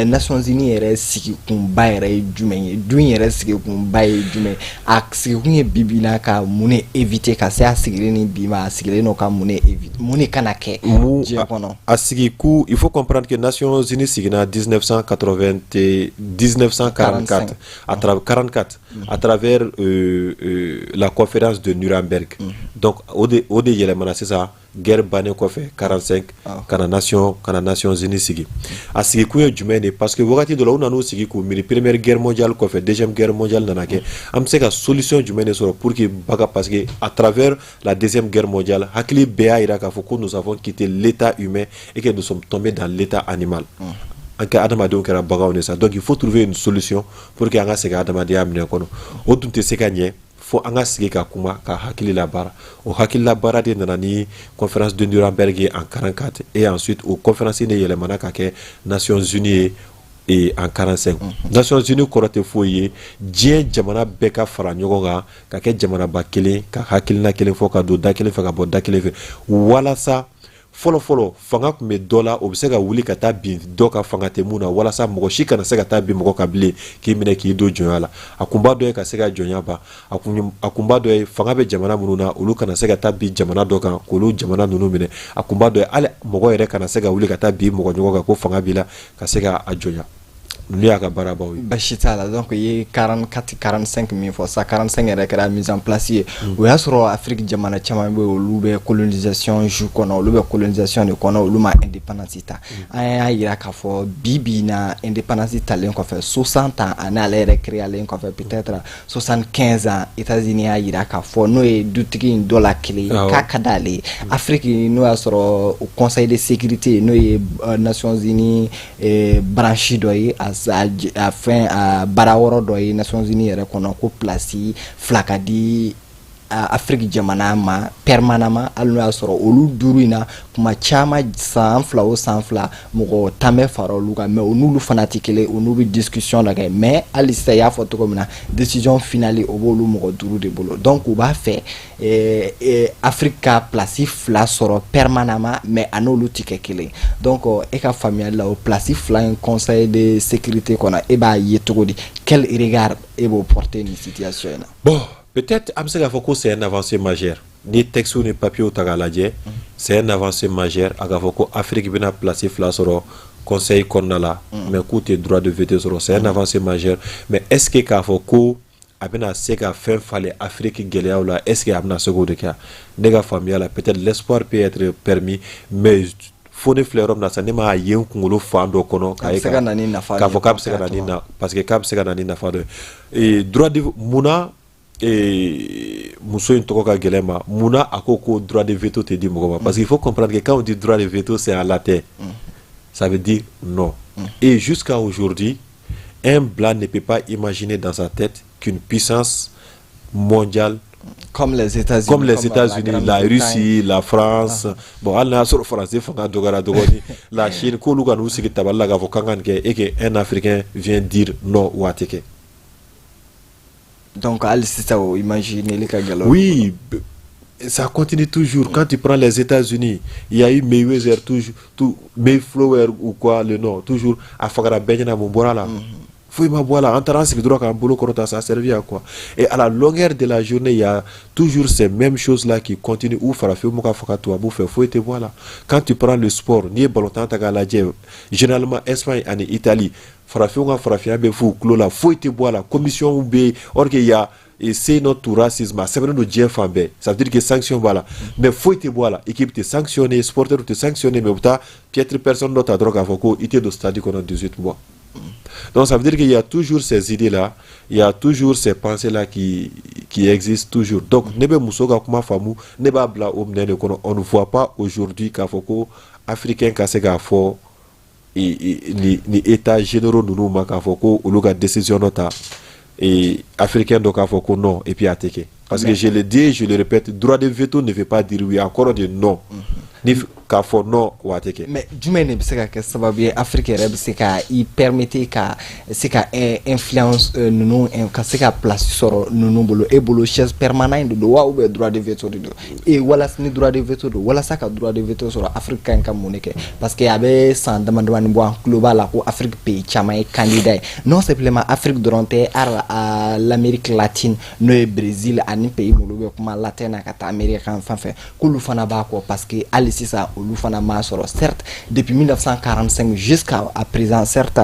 Nations Unies yɛrɛ sigikunba yɛrɛ ye jumɛn ye? Dun yɛrɛ sigikunba ye jumɛn ye? A sigikun ye bi bi in na ka mun de éviter ka se a sigilen ni bi ma? A sigilen don ka mun de éviter, mun de kana kɛ diɲɛ kɔnɔ?
A sigiku, il faut comprendre que Nations Unies sigina 1980, 1944, à travers 44, à travers la conférence de Nuremberg. Donc o de yɛlɛmana sisan guerre bannen kɔfɛ 45 ka na Nations Unies sigi. A sigikun ye jumɛn de? Parce que wagati dɔ la, u nan'u sigi k'u miiri, première guerre mondiale kɔfɛ, deuxième guerre mondiale nana kɛ, an bɛ se ka solution jumɛn de sɔrɔ pour que baga, parce que à travers la deuxième guerre mondiale, hakili bɛɛ y'a jira k'a fɔ ko nous avons quitté l'état humain et que nous sommes tombés dans l'état animal. An kɛ adamadenw kɛra baganw de sa. Donc il faut trouver une solution pour que an ka segin adamadenya minɛ kɔnɔ. O dun tɛ se ka ɲɛ fo an ka sigi ka kuma ka hakili labaara. O hakili labaara de nana ni conférence de Nuremberg ye en 44, et ensuite o conférence de yɛlɛmana ka kɛ Nations Unies ye et en 45. Nations Unies kɔrɔ tɛ foyi ye, diɲɛ jamana bɛɛ ka fara ɲɔgɔn kan ka kɛ jamanaba kelen, ka hakilina kelen fɔ, ka don da kelen fɛ, ka bɔ da kelen fɛ, walasa fɔlɔ fɔlɔ fanga tun bɛ dɔ la, o bɛ se ka wuli ka taa bin dɔ ka fanga tɛ mun na, walasa mɔgɔ si kana se ka taa bin mɔgɔ ka bilen k'i minɛ k'i don jɔnya la. A kunba dɔ ye ka se ka jɔnya ban. A kunba dɔ ye, fanga bɛ jamana minnu na, olu kana se ka taa bin jamana dɔ kan k'olu jamana ninnu minɛ. A kunba dɔ ye, hali mɔgɔ yɛrɛ kana se ka wuli ka taa bin mɔgɔ ɲɔgɔn kan ko fanga b'i la ka se ka a jɔnya. Ninnu y'a ka baarabaw ye.
Basi t'a la. Donc i ye 44, 45 min fɔ sa, 45 yɛrɛ kɛra mise en place ye. O y'a sɔrɔ Afrique jamana caman bɛ yen, olu bɛ colonisation joug kɔnɔ, olu bɛ colonisation de kɔnɔ, olu ma indépendance ta. An y'a yira k'a fɔ bi bi in na, indépendance talen kɔfɛ 60 ans, ani ale yɛrɛ créalen kɔfɛ peut-être 75 ans, États-Unis y'a yira k'a fɔ, n'o ye dutigi in dɔ la kelen ye, k'a ka d'ale ye Afrique, n'o y'a sɔrɔ Conseil de sécurité, n'o ye Nations Unies branche dɔ ye, a fɛn a baara yɔrɔ dɔ ye Nations Unies yɛrɛ kɔnɔ, ko place fila ka di Afrique jamana ma permanemment, hali n'o y'a sɔrɔ olu duuru in na, kuma caman, san 2 o san 2, mɔgɔ 10 bɛ fara olu kan, mais o n'olu fana tɛ kelen, o n'u bɛ discussion dɔ kɛ. Mais hali sisan, i y'a fɔ cogo min na, décision finale, o b'olu mɔgɔ duuru de bolo. Donc u b'a fɛ Afrique ka place fila sɔrɔ permanemment, mais a n'olu tɛ kɛ kelen. Donc e ka faamuyali la, o place fila in Conseil de sécurité kɔnɔ, e b'a ye cogo di? Quel regard e b'o porter nin situation in na?
Bon, peut-être an bɛ se k'a fɔ ko c'est un avancée majeure. Ni texte ni papier ta k'a lajɛ, c'est un avancée majeure a k'a fɔ ko Afrique bɛna place fila sɔrɔ conseil kɔnɔna la, mais k'u tɛ droit de veto sɔrɔ. C'est un avancée majeure, mais est-ce que k'a fɔ ko a bɛna se ka fɛn falen Afrique gɛlɛyaw la, est-ce que a bɛna se k'o de kɛ? Ne ka faamuya la, peut-être l'espoir peut être permis, mais fo ne filɛ yɔrɔ min na sisan, ne m'a ye n kunkolo fan dɔ kɔnɔ
k'a ye
k'a fɔ k'a bɛ se ka na ni na, parce que k'a bɛ se ka na ni nafa dɔ ye. Droit de munna, muso in tɔgɔ ka gɛlɛn ma, munna a ko ko droit de veto tɛ di mɔgɔ ma? Parce qu'il faut comprendre que quand on dit droit de veto, c'est en latin, ça veut dire non. Et jusqu'à aujourd'hui, un blanc ne peut pas imaginer dans sa tête qu'une puissance mondiale
comme les États-Unis,
comme les États-Unis, la Russie, la France, bon, hali n'a y'a sɔrɔ français fanga dɔgɔyara dɔɔni, la Chine, k'olu ka n'u sigi tabali la k'a fɔ k'an ka nin kɛ, et que un Africain vient dire non, o a tɛ kɛ.
Donc hali sisan, o imagineli ka gɛlɛn.
Oui, ça continue toujours. Quand tu prends les États-Unis, il y a eu Mayweather, toujours, tout, Mayflower ou quoi, le nom, toujours, a fagara bɛɛ ɲɛna, mun bɔra la? Foyi ma bɔ a la. An taara an sigi dɔrɔn k'an bolo kɔrɔta, ça a servi à quoi? Et à la longueur de la journée, il y a toujours ces mêmes choses-là qui continuent, où farafinw bɛ ka faga tubabu fɛ, foyi tɛ bɔ a la. Quand tu prends le sport, n'i ye balontan ta k'a lajɛ, généralement Espagne ani Italie, farafinw ka farafinya bɛ f'u tulo la, foyi tɛ bɔ a la. Commission bɛ yen, or que il y a et c'est notre racisme, a sɛbɛnnen don diɲɛ fan bɛɛ, ça veut dire que sanction b'a la, mais foyi tɛ bɔ a la. Équipe tɛ sanctionné, supporter tɛ sanctionné, mais u bɛ taa piètre personne dɔ ta dɔrɔn k'a fɔ ko i tɛ don stade kɔnɔ 18 mois. Donc ça veut dire qu'il y a toujours ces idées-là, il y a toujours ces pensées-là qui existent toujours. Donc ne bɛ muso ka kuma faamu, ne b'a bila o minɛn de kɔnɔ. On ne voit pas aujourd'hui k'a fɔ ko africain ka se k'a fɔ ni états généraux ninnu ma k'a fɔ ko olu ka décision dɔ ta et africain dɔ k'a fɔ ko non, et puis a tɛ kɛ. Parce que je le dis, je le répète, droit de veto ne veut pas dire oui, a kɔrɔ de non. Ni K'a fɔ non, o a tɛ kɛ.
Mais jumɛn de bɛ se ka kɛ sababu ye, Afrique yɛrɛ bɛ se ka i permettre ka se ka influence ninnu, ka se ka place sɔrɔ ninnu bolo? E bolo, chaise permanente de don wa, ou bien droit de veto de don? E walasa ni droit de veto don, walasa ka droit de veto sɔrɔ, Afrique ka ɲi ka mun de kɛ? Parce que a bɛ san dama damani bɔ, an tulo b'a la ko Afrique pays caman ye candidat ye. Non simplement Afrique dɔrɔn tɛ, à l'Amérique latine, n'o ye Brésil ani pays minnu bɛ kuma latin na ka taa Amérique kan fan fɛ, k'olu fana b'a kɔ, parce que hali sisan olu fana m'a sɔrɔ. Certes, depuis 1945 jusqu'à présent, certes,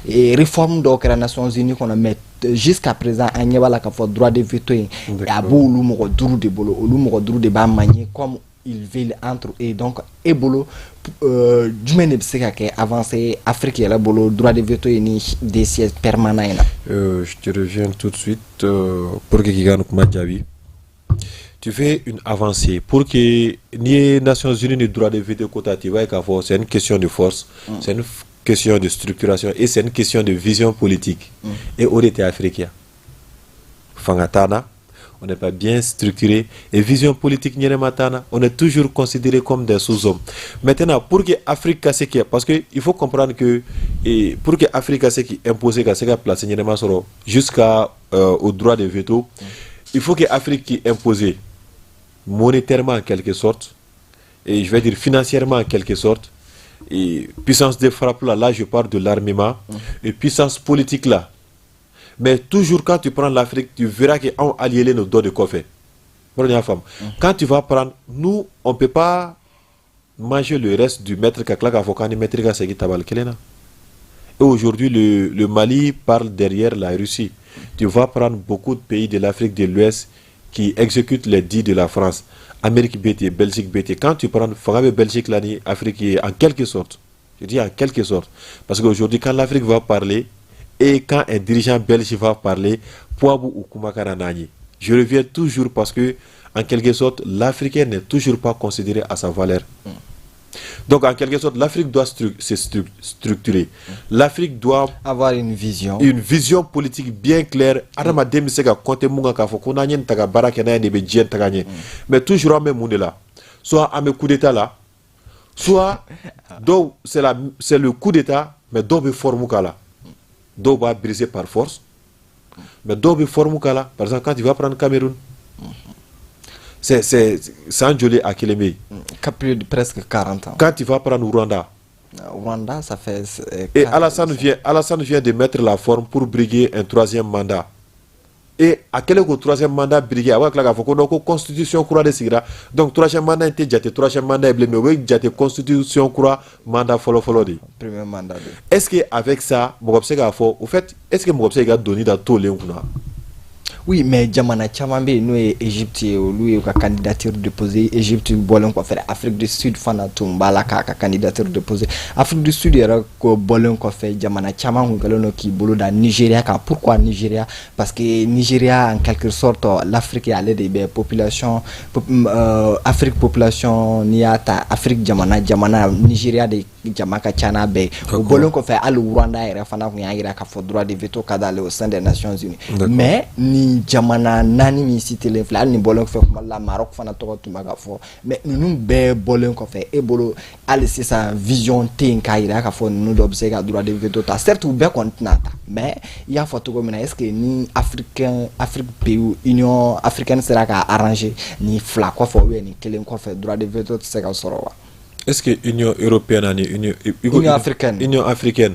réforme dɔw kɛra Nations Unies kɔnɔ, mais jusqu'à présent an ɲɛ b'a la k'a fɔ droit de veto in, a b'olu mɔgɔ duuru de bolo. Olu mɔgɔ duuru de b'a manier comme ils veulent entre eux. Donc e bolo, jumɛn de bɛ se ka kɛ avancée Afrique yɛrɛ bolo, droit de veto ye ni des sièges permanents in na?
Je te reviens tout de suite pour que k'i ka nin kuma jaabi. Tu fais une avancée pour que ni Nations Unies ni droit de veto quota, tu vois k'a fɔ c'est une question de force, c'est une question de structuration et c'est une question de vision politique. Et o de tɛ Afrique ya. Fanga t'an na, on n'est pas bien structuré et vision politique ɲɛnɛma t'an na, on est toujours considéré comme des sous-hommes. Maintenant, pour que Afrique ka se kɛ, parce que il faut comprendre que et pour que Afrique ka se k'i imposer, ka se ka place ɲɛnɛma sɔrɔ jusqu'à au droit de veto, il faut que Afrique k'i imposer monétairement en quelque sorte, et je vais dire financièrement en quelque sorte, et puissance de frappe là, là je parle de l'armement, et puissance politique là. Mais toujours quand tu prends l'Afrique, tu verras qu'anw alliés nos dos de kɔfɛ. Quand tu vas prendre, nous, on ne peut pas manger le reste du maître ka tila k'a fɔ k'an ni maître ka segin tabali kelen na. Et aujourd'hui, le Mali parle derrière la Russie. Tu vas prendre beaucoup de pays de l'Afrique de l'Ouest qui exécutent les dits de la France. Amérique bɛ ten, Belgique bɛ ten. Quand tu prends fanga bɛ Belgique la ni Afrique ye en quelque sorte. Je dis en quelque sorte. Parce qu'aujourd'hui, quand l'Afrique va parler et quand un dirigeant belge va parler, poids b'u kumakan na n'a ye. Je reviens toujours parce que, en quelque sorte, l'Africain n'est toujours pas considéré à sa valeur. Donc, en quelque sorte, l'Afrique doit se structurer. L'Afrique doit
avoir une vision.
Une vision politique bien claire. Adamaden bɛ se ka compter mun kan k'a fɔ ko n'an ye nin ta ka baara kɛ n'a ye de bɛ diɲɛ taga ɲɛ. Mais toujours an bɛ mun de la? Soit an bɛ coup d'état la, soit dɔw c'est le coup d'état, mais dɔw bɛ forme k'a la. Dɔw b'a briser par force, mais dɔw bɛ forme k'a la. Par exemple, quand tu vas prendre Cameroun, c'est san joli a kelen bɛ yen?
Plus de presque 40 ans.
Quand tu vas prendre Rwanda,
Rwanda, ça fait.
Et Alassane vient de mettre la forme pour briguer un troisième mandat. Et a kɛlen k'o troisième mandat briguer, a b'a tila k'a fɔ ko non, ko constitution kura de sigira. Donc troisième mandat in tɛ jate troisième mandat ye bilen, mais o bɛ jate constitution kura mandat fɔlɔ-fɔlɔ de.
Premier mandat de.
Est-ce que avec ça, mɔgɔ bɛ se k'a fɔ, au fait, est-ce que mɔgɔ bɛ se k'i ka doni da tolen kunna?
Oui, mais jamana caman bɛ yen, n'o ye Égypte ye, olu ye u ka candidature déposé. Égypte bɔlen kɔfɛ, Afrique du Sud fana tun b'a la k'a ka candidature déposé. Afrique du Sud yɛrɛ ko bɔlen kɔfɛ, jamana caman kun kɛlen don k'i bolo da Nigéria kan. Pourquoi Nigéria? Parce que Nigéria, en quelque sorte, l'Afrique, ale de bɛ population Afrique population, n'i y'a ta Afrique jamana jamana, Nigéria de jama ka ca n'a bɛɛ ye. O bɔlen kɔfɛ, hali Rwanda yɛrɛ fana kun y'a jira k'a fɔ droit de veto ka d'ale au sein des Nations Unies. Mais ni jamana naani min citelen filɛ, hali nin bɔlen kɔfɛ, kuma la Maroc fana tɔgɔ tun bɛ ka fɔ, mais ninnu bɛɛ bɔlen kɔfɛ, e bolo, hali sisan vision tɛ yen k'a jira k'a fɔ ninnu dɔ bɛ se ka droit de veto ta? Certes, u bɛɛ kɔni tɛna ta, mais i y'a fɔ cogo min na, est ce que ni africain, Afrique pays, Union africaine sera ka arranger nin fila kɔfɛ ou bien nin kelen kɔfɛ, droit de veto tɛ se ka sɔrɔ wa?
Est-ce que Union européenne ani Union
Union africaine.
Union africaine,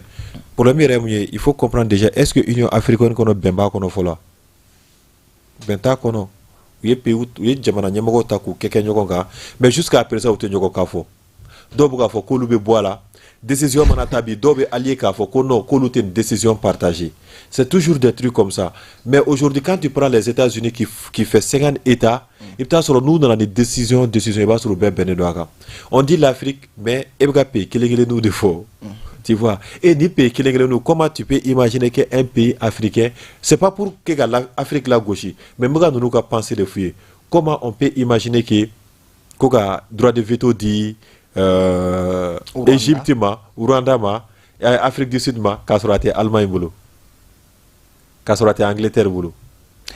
problème yɛrɛ mun ye, il faut comprendre déjà, est-ce que Union africaine kɔnɔ, bɛn b'a kɔnɔ fɔlɔ? Bɛn t'a kɔnɔ. U ye pays, u ye jamana ɲɛmɔgɔw ta k'u kɛ ɲɔgɔn kan, mais jusqu'à présent u tɛ ɲɔgɔn kan fɔ. Dɔw bɛ k'a fɔ k'olu bɛ bɔ a la, décision mana ta bi, dɔw bɛ allié k'a fɔ ko non, k'olu tɛ nin décision partager. C'est toujours des trucs comme ça. Mais aujourd'hui, quand tu prends les États-Unis qui fait 50 États, i bɛ taa sɔrɔ n'u nana ni décision, i b'a sɔrɔ u bɛɛ bɛnnen don a kan. On dit l'Afrique, mais e bɛ ka pays kelen kelenninw de fɔ. Tu vois? Et ni pays kelen kelenninw, comment tu peux imaginer qu'un pays africain, c'est pas pour que ka l'Afrique la gosi, mais n bɛ ka ninnu ka pensée de f'u ye. Comment on peut imaginer que ko ka droit de veto di Égypte ma, Rwanda ma, Afrique du Sud ma, k'a sɔrɔ a tɛ Allemagne bolo, k'a sɔrɔ a tɛ Angleterre bolo?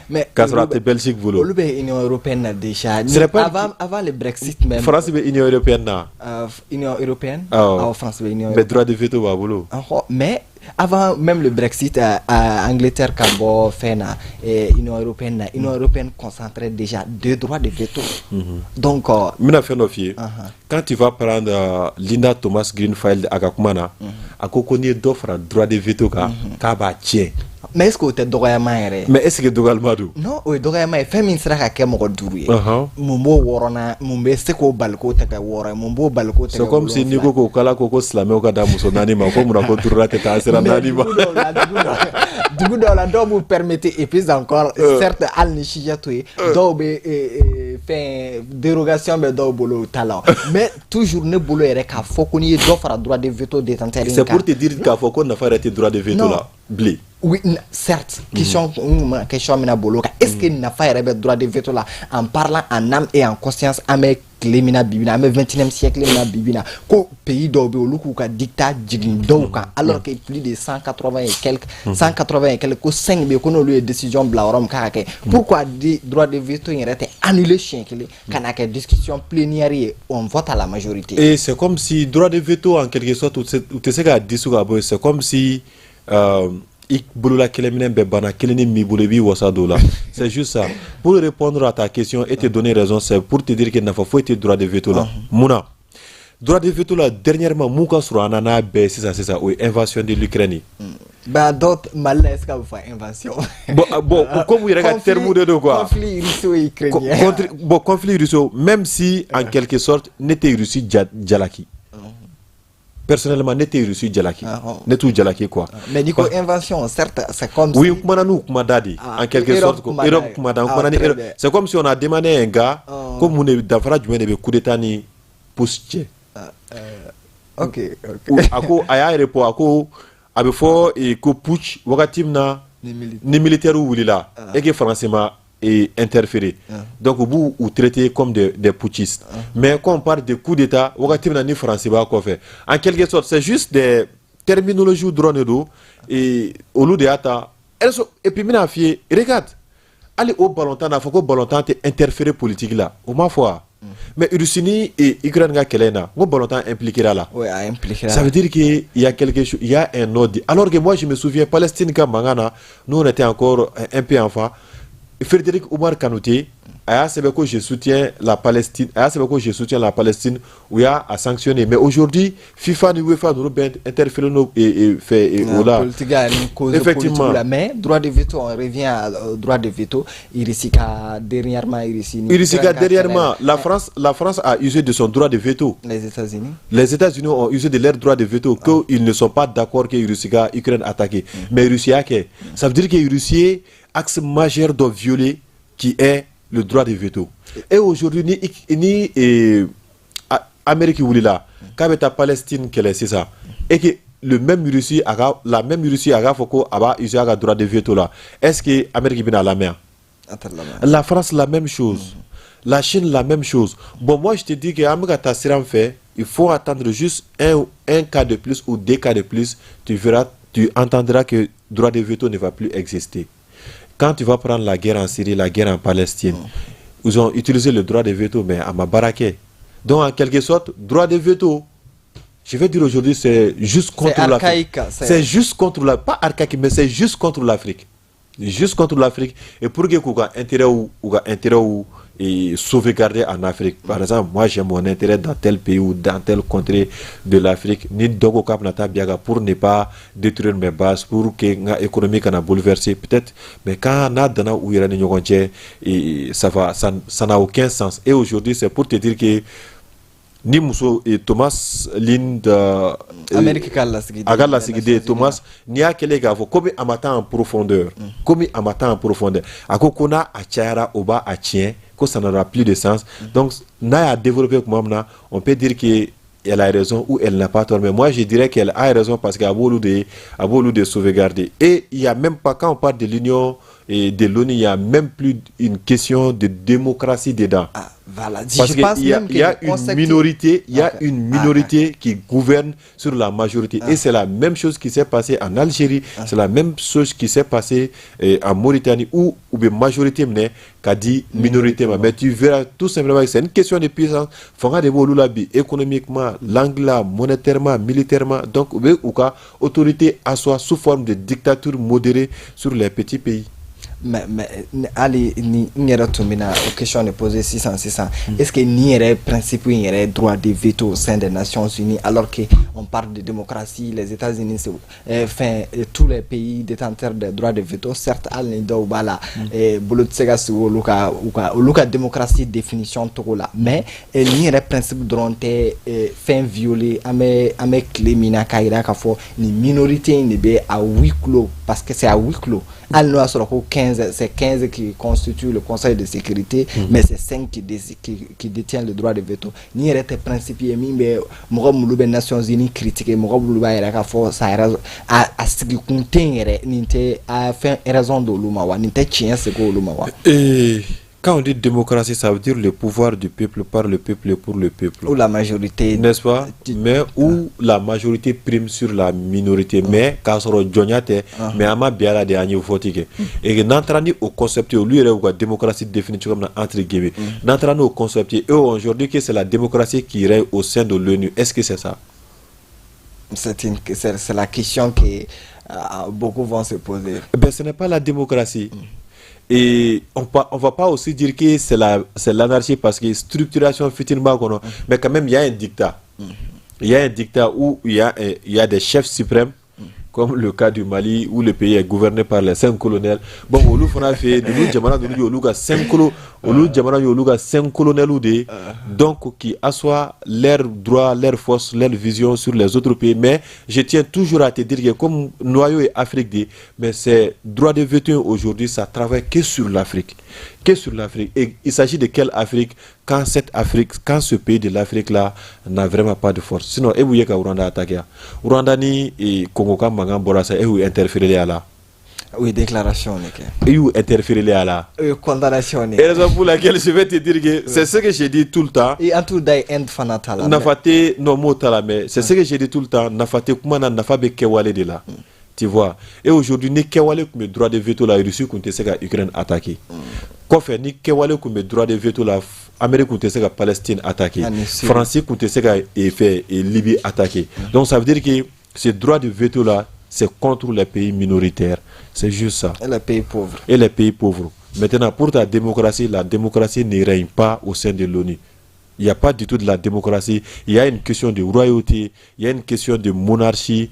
Mais
k'a sɔrɔ a tɛ Belgique bolo.
Olu bɛ Union européenne na déjà.
Ce n'est pas
avant le Brexit même.
France bɛ Union européenne na.
Union européenne.
Awɔ.
Awɔ, France bɛ Union
Mais droit de veto b'a bolo.
Ɔhɔ, mais avant même le Brexit, Angleterre ka bɔ fɛn na, Union européenne na, Union européenne concentrait déjà deux droits de veto. Donc
N bɛna fɛn dɔ f'i ye. Quand tu vas prendre Linda Thomas Greenfield, a ka kuma na, a ko ko n'i ye dɔ fara droit de veto kan, k'a b'a tiɲɛ.
Mais est ce que o tɛ dɔgɔyama yɛrɛ ye?
Mais est ce que dɔgɔyalima don?
Non, o ye dɔgɔyama ye. Fɛn min sera ka kɛ mɔgɔ duuru ye, mun b'o wɔɔrɔnan, mun bɛ se k'o bali k'o tɛ kɛ wɔɔrɔ ye, mun b'o bali k'o tɛ
C'est
kɛ
comme si n'i ko ko k'Ala ko ko silamɛw ka da muso naani ma, ko munna ko duurunan tɛ taa, an sera naani ma.
Dugu dɔw la, dɔw b'u permettre. Et puis encore, certes, hali ni sujet to ye, dɔw bɛ fɛn dérogation bɛ dɔw bolo o ta la. Mais toujours ne bolo yɛrɛ, k'a fɔ ko n'i ye dɔ fara droit de veto détenteur in
C'est
kan.
pour te dire k'a fɔ ko nafa yɛrɛ tɛ droit de veto la bilen.
Oui, certes, question question min na bolo kan, est-ce que nafa yɛrɛ bɛ droit de veto la, en parlant en âme et en conscience? An bɛ tile min na bi bi in na, an bɛ 21e siècle min na bi bi in na, ko pays dɔw bɛ yen, olu k'u ka dictat jigin dɔw kan, alors que plus de 180 et quelques, 180 et quelques, ko 5 bɛ yen, ko n'olu ye décision bila yɔrɔ min k'a ka kɛ. Pourquoi di droit de veto in yɛrɛ tɛ annuler siɲɛ kelen, ka na kɛ discussion plénière ye, on vote à la majorité?
Et c'est comme si droit de veto, en quelque sorte, u tɛ se k'a dissous ka bɔ yen. C'est comme si i bolola kɛlɛminɛ bɛɛ banna, kelen ni min bolo, i b'i wasa don o la. C'est juste ça. Pour répondre à ta question et te donner raison, c'est pour te dire que nafa foyi tɛ droit de veto la. Mun na droit de veto la? Dernièrement, mun ka surun an na n'a bɛɛ ye sisan sisan, o ye invasion de l'Ukraine ye.
Bah, d'autres, Mali la, est-ce qu'on fait invasion?
Bon, bon, comme u yɛrɛ ka terme de don quoi.
Conflit russo-ukrainien.
Bon, conflit russo, même si en quelque sorte ne tɛ Russie jalaki. Personnellement, ne tɛ Russie jalaki, ne t'u jalaki quoi.
Mais n'i ko invasion, certes, c'est comme
Oui,
si
kumana n'u kuma da de.
Ah,
En quelque
Europe
sorte quoi.
kuma da
Europe
ye.
kuma da,
Ah,
kumana ni
très
Europe.
bien.
C'est comme si on a demandé à un gars ko mun de danfara jumɛn de bɛ coup d'état ni putsch cɛ.
Ok.
A ko, a y'a répond, a ko a bɛ fɔ ko putsch wagati min na
Ni
ni militaire wulila et que français ma interféré. Donc u b'u u traiter comme des putschistes. Mais quand on parle de coup d'état, wagati min na ni français b'a kɔfɛ, en quelque sorte, c'est juste des terminologies dɔrɔn de don et olu de y'a ta. Et puis n bɛna f'i ye, regarde, hali o ballontan n'a fɔ ko ballontan tɛ interférer politique la, o ma fɔ wa? Mais Russie ni Ukraine ka kɛlɛ in na, n ko ballontan impliqué la.
Oui, a impliqué.
Ça veut dire qu'il y a quelque chose, il y a un ordre. Alors que moi, je me souviens, Palestine ka mankan na, nous on était encore un peu enfant. Frédéric Oumar Kanouté a y'a sɛbɛn ko je soutiens la Palestine, a y'a sɛbɛn ko je soutiens la Palestine, u y'a a sanctionné. Mais aujourd'hui, FIFA ni UEFA ninnu bɛɛ interféré no et fait et o la.
Politique a une cause
Effectivement.
politique là. Mais droit de veto, on revient au droit de veto. Russie ka dernièrement, Russie ni
Russie ka
Ukraine ka
dernièrement,
kɛlɛ
la France a usé de son droit de veto.
Les États-Unis.
Les États-Unis ont usé de leur droit de veto, qu'ils ne sont pas d'accord que Russie ka Ukraine attaqué. Mais Russie a kɛ. Ça veut dire que Russie ye axe majeur dɔ violer, qui est le droit de veto. Et aujourd'hui, ni Amérique wulila k'a bɛ taa Palestine kɛlɛ sisan, et que le même Russie a ka la même Russie a k'a fɔ ko a b'a user a ka droit de veto la, est-ce que Amérique bɛna a lamɛn? La France, la même chose. La Chine, la même chose. Bon, moi, je te dis que an bɛ ka taa sira min fɛ, il faut attendre juste un cas de plus ou deux cas de plus, tu verras, tu entendras que droit de veto ne va plus exister. Quand tu vas prendre la guerre en Syrie, la guerre en Palestine, ils ont utilisé le droit de veto, mais a ma baara kɛ. Donc, en quelque sorte, droit de veto, je vais dire aujourd'hui, c'est juste contre l'Afrique.
Archaïque.
C'est juste contre la, pas archaïque, mais c'est juste contre l'Afrique. Juste contre l'Afrique. Et pour que k'u ka intérêt ou ka intérêt ou et sauvegarder en Afrique. Par exemple, moi j'ai mon intérêt dans tel pays ou dans telle contrée de l'Afrique. Ni dɔ ko k'a bɛna taa bin a kan pour ne pas détruire mes bases, pour que n ka économie kana bouleverser, peut-être. Mais quand n'a danna u yɛrɛ ni ɲɔgɔn cɛ, et ça va, ça n'a aucun sens. Et aujourd'hui, c'est pour te dire que ni muso Thomas Lind
Amérique ka lasigiden.
A ka lasigiden Thomas, n'i y'a kɛlen k'a fɔ komi a ma taa en profondeur, komi a ma taa en profondeur, a ko ko n'a a cayara, o b'a a tiɲɛ, ko ça n'aura plus de sens. Donc n'a y'a développé tuma min na, on peut dire que elle a raison ou elle n'a pas tort. Mais moi, je dirais qu'elle a raison, parce qu'à b'olu de sauvegarder. Et il y a même pas, quand on parle de l'Union de l'ONU, il n'y a même plus une question de démocratie dedans.
Ah, voilà.
Parce qu'il y a une minorité, il y a une minorité qui gouverne sur la majorité. Et c'est la même chose qui s'est passée en Algérie, c'est la même chose qui s'est passée en Mauritanie, où la majorité qu'a dit minorité. Mais tu verras tout simplement que c'est une question de puissance. Fanga de b'olu la bi économiquement, langue la, monétairement, militairement. Donc, u ka autorité asseoir sous forme de dictature modérée sur les petits pays.
Mais hali ni n yɛrɛ tun bɛna o question de poser sisan sisan, est-ce que nin yɛrɛ principe in yɛrɛ, droit de veto au sein des Nations Unies, alors que on parle de démocratie, les États-Unis, c'est enfin tous les pays détenteurs des droits de veto, certes, hali ni dɔw b'a la, bolo tɛ se ka sigi olu ka u ka olu ka démocratie définition togo la, mais nin yɛrɛ principe dɔrɔn tɛ fɛn violer. An bɛ tile min na, k'a yira k'a fɔ nin minorité in de bɛ à huis clos, parce que c'est à huis clos, hali n'o y'a sɔrɔ ko 15, c'est 15 qui constituent le Conseil de sécurité, mais c'est 5 qui détiennent le droit de veto. Nin yɛrɛ tɛ principe ye min bɛ mɔgɔ minnu bɛ Nations Unies critiquer, mɔgɔ minnu b'a yɛrɛ k'a fɔ sa yɛrɛ a sigikun tɛ yen yɛrɛ, nin tɛ a fɛn raison d'olu ma wa, nin tɛ tiɲɛ segin olu ma wa?
Et quand on dit démocratie, ça veut dire le pouvoir du peuple, par le peuple et pour le peuple.
Ou la majorité.
N'est-ce pas? Mais où la majorité prime sur la minorité. Mais k'a sɔrɔ jɔnya tɛ, mais an ma bɛn a la de, an ye vote kɛ. Et que n'an taara ni o concept ye, olu yɛrɛ y'u ka démocratie définie cogo min na, entre guillemets. N'an taara n'o concept ye, et aujourd'hui que c'est la démocratie qui règne au sein de l'ONU, est-ce que c'est ça?
C'est la question que beaucoup vont se poser.
Ben, ce n'est pas la démocratie. Et on ne va pas aussi dire que c'est l'anarchie parce que structuration fitinin b'a kɔnɔ, mais quand même il y a un dictat. Il y a un dictat où il y a des chefs suprêmes, comme le cas du Mali où le pays est gouverné par les cinq colonels. Bon, olu fana fɛ yen, ninnu jamana ninnu ye olu ka cinq colo olu jamana ye olu ka cinq colonels de ye, donc qui assoient leur droit, leur force, leur vision sur les autres pays. Mais je tiens toujours à te dire que comme noyau est Afrique de, mais c'est droit de veto aujourd'hui, ça travaille que sur l'Afrique. Que sur l'Afrique. Et il s'agit de quelle Afrique quand cette Afrique, quand ce pays de l'Afrique-là n'a vraiment pas de force? Sinon, e b'u ye ka Rwanda attaquer. Rwanda ni Congo ka mankan bɔra sa, e y'u interférer a la.
Oui, déclaration de kɛ.
E y'u interférer a la.
Oui, condamnation de.
Et raison pour laquelle je vais te dire que c'est ce que j'ai dit tout le temps.
Et an t'u da ye Inde fana ta la.
Nafa tɛ, non, m'o ta la, mais c'est ce que j'ai dit tout le temps, nafa tɛ kuma na, nafa bɛ kɛwale de la. Tu vois. Et aujourd'hui, ni kɛwale tun bɛ droit de veto la, Russie tun tɛ se ka Ukraine attaquer. Kɔfɛ, ni kɛwale tun bɛ droit de veto la, Amérique tun tɛ se ka Palestine attaquer. France tun tɛ se ka fɛ Libye attaquer. Donc ça veut dire que ce droit de veto là, c'est contre les pays minoritaires. C'est juste ça.
Et les pays pauvres.
Et les pays pauvres. Maintenant, pour ta démocratie, la démocratie ne règne pas au sein de l'ONU. Il n'y a pas du tout de la démocratie. Il y a une question de royauté, il y a une question de monarchie.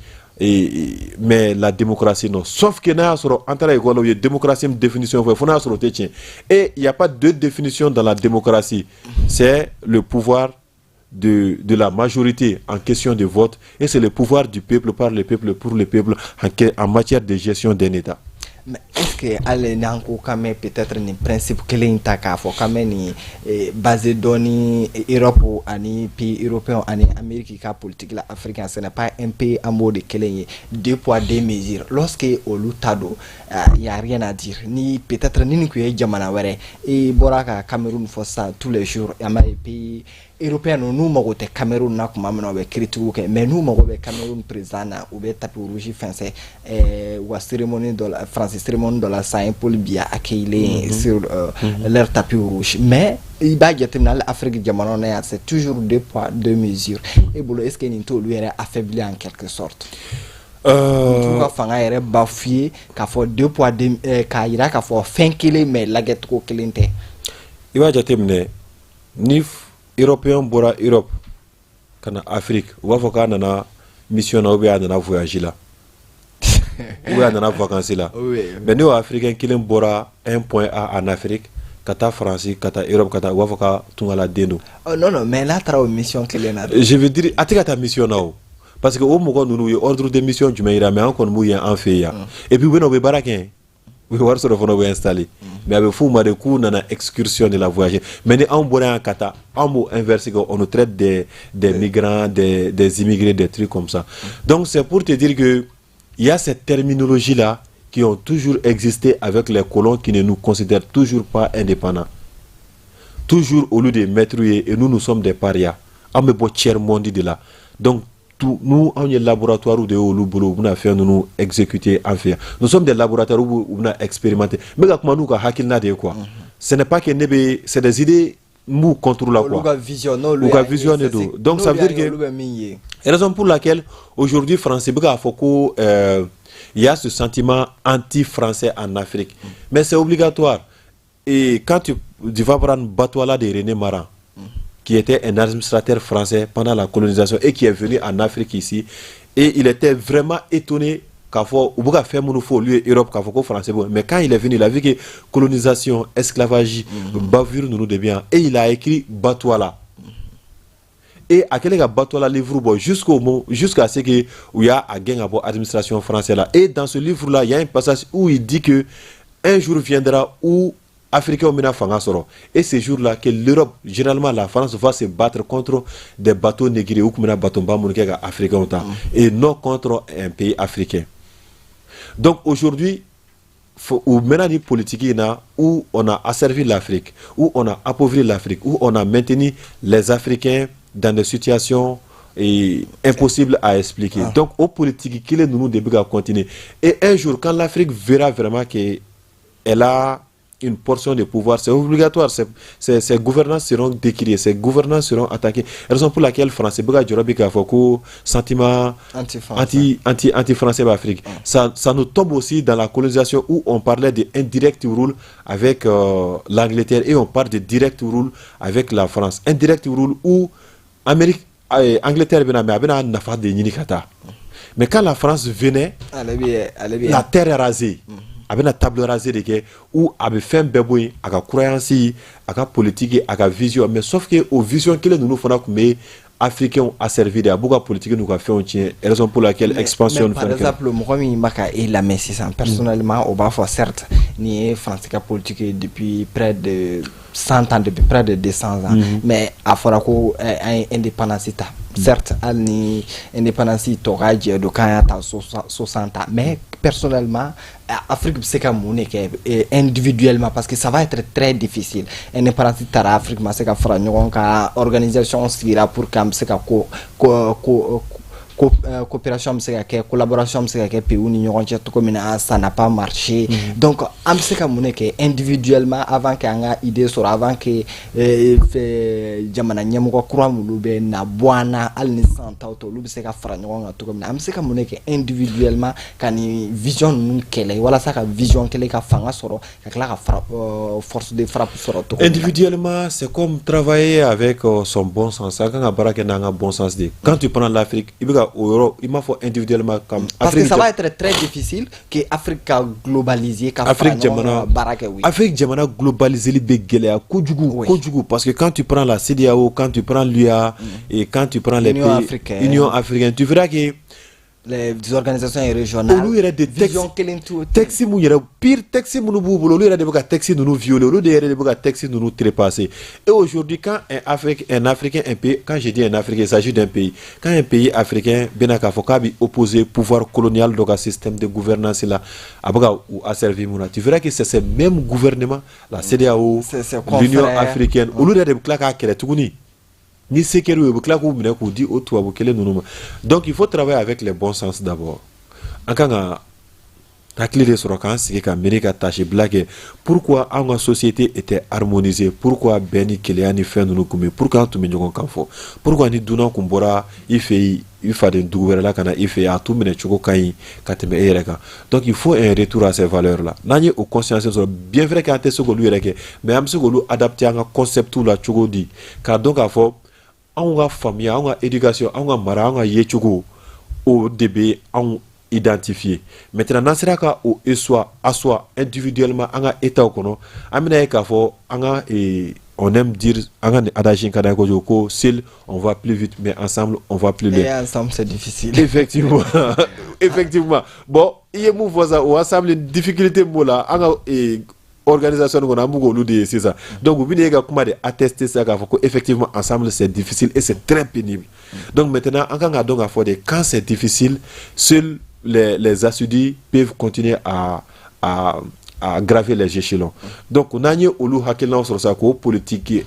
Mais la démocratie, non. Sauf que n'a sɔrɔ an taara école la, u ye démocratie min définition fɔ, fo n'a sɔrɔ o tɛ tiɲɛ. Et il n'y a pas deux définitions dans la démocratie. C'est le pouvoir de la majorité en question de vote et c'est le pouvoir du peuple, par le peuple, pour le peuple en matière de gestion d'un État.
Mais est-ce que hali n'an ko k'an bɛ peut-être nin principe kelen in ta k'a fɔ k'an bɛ nin basé dɔɔni Europe ani pays européens ani Amérique ka politique la Afrique, ce n'est pas un peu an b'o de kelen ye, deux poids deux mesures? Lorsque olu ta don, il y a rien à dire. Ni peut-être ni nin tun ye jamana wɛrɛ, i bɔra ka Cameroun fɔ sisan, tous les jours an b'a ye pays européen ninnu, n'u mago tɛ Cameroun na tuma min na, u bɛ critique kɛ, mais n'u mago bɛ Cameroun président na, u bɛ tapis rouge fɛnsɛ u ka cérémonie dɔ la, France cérémonie dɔ la sisan, ye Paul Biya accueilli sur leur tapis rouge. Mais i b'a jateminɛ hali Afrique jamanaw na yan, c'est toujours deux poids deux mesures. E bolo, est ce que nin t'olu yɛrɛ affaibli en quelque sorte? T'u ka fanga yɛrɛ bafouer k'a fɔ deux poids deux, k'a yira k'a fɔ fɛn kelen mais lajɛcogo kelen tɛ.
I b'a jateminɛ, ni européen bɔra Europe ka na Afrique, u b'a fɔ k'a nana mission na ou bien a nana voyage la ou bien a nana vacances la. Mais n'o africain kelen bɔra un point A en Afrique ka taa Faransi, ka taa Europe, ka taa, u b'a fɔ ka tungaladen don.
Oh, non non, mais n'a taara o mission kelen na.
Je veux dire, a tɛ ka taa mission na o, parce que o mɔgɔ ninnu u ye ordre de mission jumɛn yira? Mais an kɔni b'u ye an fɛ yan, et puis u bɛ na, u bɛ baara kɛ, u bɛ wari sɔrɔ fana, u bɛ installer, mais a bɛ f'u ma de k'u nana excursion de la voyager. Mais ni anw bɔra yan ka taa, anw b'o inverser kɛ, on nous traite des migrants, des immigrés, des trucs comme ça. Donc c'est pour te dire que il y a cette terminologie là. qui ont toujours existé avec les colons qui ne nous considèrent toujours pas indépendants. Toujours olu de ye maître ye et nous, nous sommes des parias. An bɛ bɔ tiers monde de la. Donc tout, nous, anw ye laboratoire de ye olu bolo, u bɛna fɛn ninnu exécuter an fɛ yan. Nous sommes des laboratoires où u bɛna expérimenter. N bɛ ka kuma n'u ka hakilina de ye quoi. Ce n'est pas que ne bɛ, c'est des idées n b'u contre la quoi.
Olu ka vision, n'olu
U ka vision de don. Donc ça veut dire que
olu bɛ min ye.
Raison pour laquelle aujourd'hui France bɛ k'a fɔ ko il y a ce sentiment anti-français en Afrique. Mais c'est obligatoire. Et quand tu vas prendre Batouala de René Maran, qui était un administrateur français pendant la colonisation et qui est venu en Afrique ici, et il était vraiment étonné k'a fɔ u bɛ ka fɛn minnu fɔ olu ye Europe, k'a fɔ ko français bɔ. Mais quand il est venu, il a vu que colonisation, esclavage, bavure ninnu de bɛ yan, et il a écrit Batouala. Et a kɛlen ka Batouala livre bɔ, jusqu'au moment, jusqu'à ce que u y'a a gɛn ka bɔ administration française la. Et dans ce livre là, il y a un passage où il dit que un jour viendra où Africains bɛna fanga sɔrɔ, et ce jour là que l'Europe, généralement la France, va se battre contre des bateaux négriers, u tun bɛna bateau ba minnu kɛ ka Africains ta, et non contre un pays africain. Donc aujourd'hui u mɛnna ni politique in na où on a asservi l'Afrique, où on a appauvri l'Afrique, où on a maintenu les Africains dans des situations et impossibles à expliquer. Donc o politique kelen ninnu de bɛ ka continuer. Et un jour, quand l'Afrique verra vraiment que elle a une portion de pouvoir, c'est obligatoire, ces gouvernants seront décriés, ces gouvernants seront attaqués. Raison pour laquelle Français bɛ ka jɔrɔ bi k'a fɔ ko sentiment
Anti-français.
Anti anti anti-français bɛ Afrique. Ça nous tombe aussi dans la colonisation où on parlait de indirect rule avec l'Angleterre et on parle de direct rule avec la France. Indirect rule où Amérique, Angleterre bɛna, mais a bɛna nafa de ɲini ka taa. Mais quand la France venait,
Ale bɛ
la terre rasée, a bɛna table rase de kɛ ou a bɛ fɛn bɛɛ bɔ yen, a ka croyance, a ka politique, a ka vision. Mais sauf que o vision kelen ninnu fana tun bɛ Africains asservi de, a b'u ka politique n'u ka fɛnw tiɲɛ, raison pour laquelle expansion.
Mais par exemple, mɔgɔ min b'a ka e lamɛn sisan, personnellement, o b'a fɔ certes nin ye France ka politique ye depuis près de 100 ans, depuis près de 200 ans, mais a fɔra ko an ye indépendance ta, certes hali ni indépendance tɔ ka jɛ don k'an y'a ta 60 ans, mais personnellement, Afrique bɛ se ka mun de kɛ individuellement? Parce que ça va être très difficile. Indépendance taara, Afrique ma se ka fara ɲɔgɔn kan, organisation sigira pour que an bɛ se ka ko coopération bɛ se ka kɛ, collaboration bɛ se ka kɛ pays ni ɲɔgɔn cɛ cogo min na, ça n'a pas marché. Donc an bɛ se ka mun de kɛ individuellement avant que an ka idée sɔrɔ, avant que jamana ɲɛmɔgɔ kura minnu bɛ na bɔ an na, hali ni san taw tɛ, olu bɛ se ka fara ɲɔgɔn kan cogo min na, an bɛ se ka mun de kɛ individuellement ka nin vision ninnu kɛlɛ walasa ka vision kelen ka fanga sɔrɔ, ka tila ka fara force de frappe sɔrɔ cogo min na?
Individuellement, c'est comme travailler avec son bon sens. An kan ka baara kɛ n'an ka bon sens de ye. Quand tu prends l'Afrique, i bɛ ka o yɔrɔ, i m'a fɔ individuellement comme
Parce que ça va être très difficile que Afrique ka globaliser, ka fara
Afrique
ɲɔgɔn
jamana
kan baara kɛ, oui.
Afrique jamana globaliseli bɛ gɛlɛya kojugu kojugu, parce que quand tu prends la CEDEAO, quand tu prends l'UA et quand tu prends les
Union
pays
africaine.
Union africaine, tu verras que
les organisations régionales,
olu yɛrɛ de
vision
texte
kelen t'u
texte mun yɛrɛ, pire, texte minnu b'u bolo, olu yɛrɛ de bɛ ka texte ninnu violer, olu de yɛrɛ de bɛ ka texte ninnu trépasser. Et aujourd'hui, quand un Africain, un pays, quand je dis un Africain, il s'agit d'un pays, quand un pays africain bɛna k'a fɔ k'a bɛ opposer pouvoir colonial dɔ ka système de gouvernance la, a bɛ ka u asservir mun na, tu verras que c'est ces mêmes gouvernements, la CEDEAO,
C'est
l'Union
confrères.
africaine, olu yɛrɛ de bɛ tila k'a kɛlɛ tuguni. Ni se kɛr'u ye, u bɛ tila k'u minɛ k'u di o tubabu kelen ninnu ma. Donc il faut travailler avec les bons sens d'abord. An kan ka hakili de sɔrɔ k'an sigi ka miiri, ka tasi bila kɛ. Pourquoi an ka société était harmonisée? Pourquoi bɛn ni kelenya ni fɛn ninnu tun bɛ? Pourquoi an tun bɛ ɲɔgɔn kan fɔ? Pourquoi ni dunan kun bɔra i fɛ yen, i faden dugu wɛrɛ la ka na i fɛ yen, a t'u minɛ cogo ka ɲi ka tɛmɛ e yɛrɛ kan? Donc il faut un retour à ces valeurs là. N'an ye o conscience sɔrɔ, bien vrai qu'an tɛ se k'olu yɛrɛ kɛ, mais an bɛ se k'olu adapter an ka concept la cogo di, k'a dɔn k'a fɔ anw ka faamuya, anw ka éducation, anw ka mara, anw ka yecogo, o de bɛ anw identifier. Maintenant, n'an sera ka o asseoir individuellement an ka état kɔnɔ, an bɛna ye k'a fɔ an ka on aime dire, an ka nin adage in ka d'an ye kojugu ko seul on va plus vite, mais ensemble on va plus loin.
Et ensemble, c'est difficile.
Effectivement, effectivement. Bon, i ye mun fɔ sa, o ensemble, difficulté min b'o la, an ka organisation kɔnɔ, an b'u k'olu de ye sisan. Donc u bɛna e ka kuma de attester sisan k'a fɔ ko effectivement, ensemble c'est difficile et c'est très pénible. Donc maintenant, an kan k'a dɔn k'a fɔ de, quand c'est difficile, seul les assidus peuvent continuer à gravir les échelons. Donc n'an ye olu hakilinaw sɔrɔ sa, k'o politique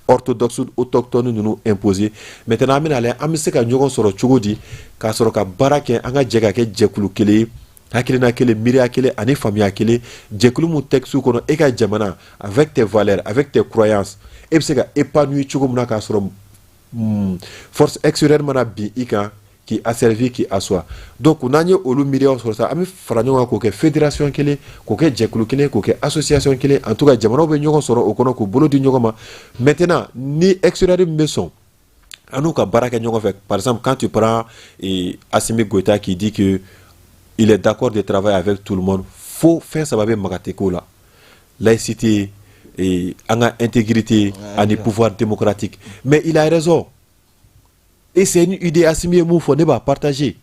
orthodoxe autochtone ninnu imposer, maintenant an bɛna lajɛ an bɛ se ka ɲɔgɔn sɔrɔ cogo di k'a sɔrɔ ka baara kɛ, an ka jɛ ka kɛ jɛkulu kelen ye, hakilina kelen, miiriya kelen ani faamuya kelen, jɛkulu mun texte kɔnɔ, e ka jamana avec tes valeurs, avec tes croyances, e bɛ se ka épanouir cogo min na, k'a sɔrɔ force extérieure mana bin i kan k'i asservi, k'i asseoir. Donc n'an ye olu miiriyaw sɔrɔ sa, an bɛ fara ɲɔgɔn kan k'o kɛ fédération kelen, k'o kɛ jɛkulu kelen, k'o kɛ association kelen. En tout cas, jamanaw bɛ ɲɔgɔn sɔrɔ o kɔnɔ k'u bolo di ɲɔgɔn ma. Maintenant, ni extérieur min bɛ sɔn an n'u ka baara kɛ ɲɔgɔn fɛ, par exemple quand tu prends Assimi Goïta qui dit que il est d'accord de travailler avec tout le monde, fo fɛn saba bɛ maga tɛ ko la: laïcité et an ka intégrité ani pouvoir démocratique. Mais il a raison et c'est une idée. Assimi ye mun fɔ, ne b'a partager.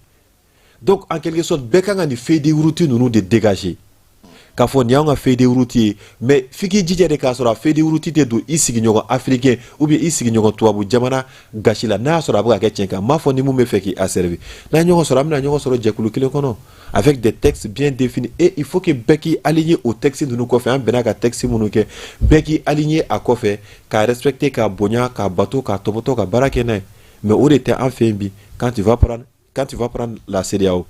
Donc en quelque sorte, bɛɛ kan ka nin feuille de route ninnu de dégager k'a fɔ nin y'anw ka feuille de route ye. Mais f'i k'i jija de k'a sɔrɔ a feuille de route tɛ don i sigiɲɔgɔn africain ou bien i sigiɲɔgɔn tubabu jamana gasi la. N'a y'a sɔrɔ a bɛ ka kɛ tiɲɛ kan, n m'a fɔ ni mun bɛ fɛ k'i asservi. N'an ye ɲɔgɔn sɔrɔ, an bɛna ɲɔgɔn sɔrɔ jɛkulu kelen kɔnɔ avec des textes bien définis et il faut que bɛɛ k'i aligner o texte ninnu kɔfɛ. An bɛnna ka texte minnu kɛ, bɛɛ k'i aligner a kɔfɛ, k'a respecter, k'a bonya, k'a bato, k'a tɔbɔtɔ, ka baara kɛ n'a ye. Mais o de tɛ an fɛ yen bi. Quand tu vas prendre la CEDEAO,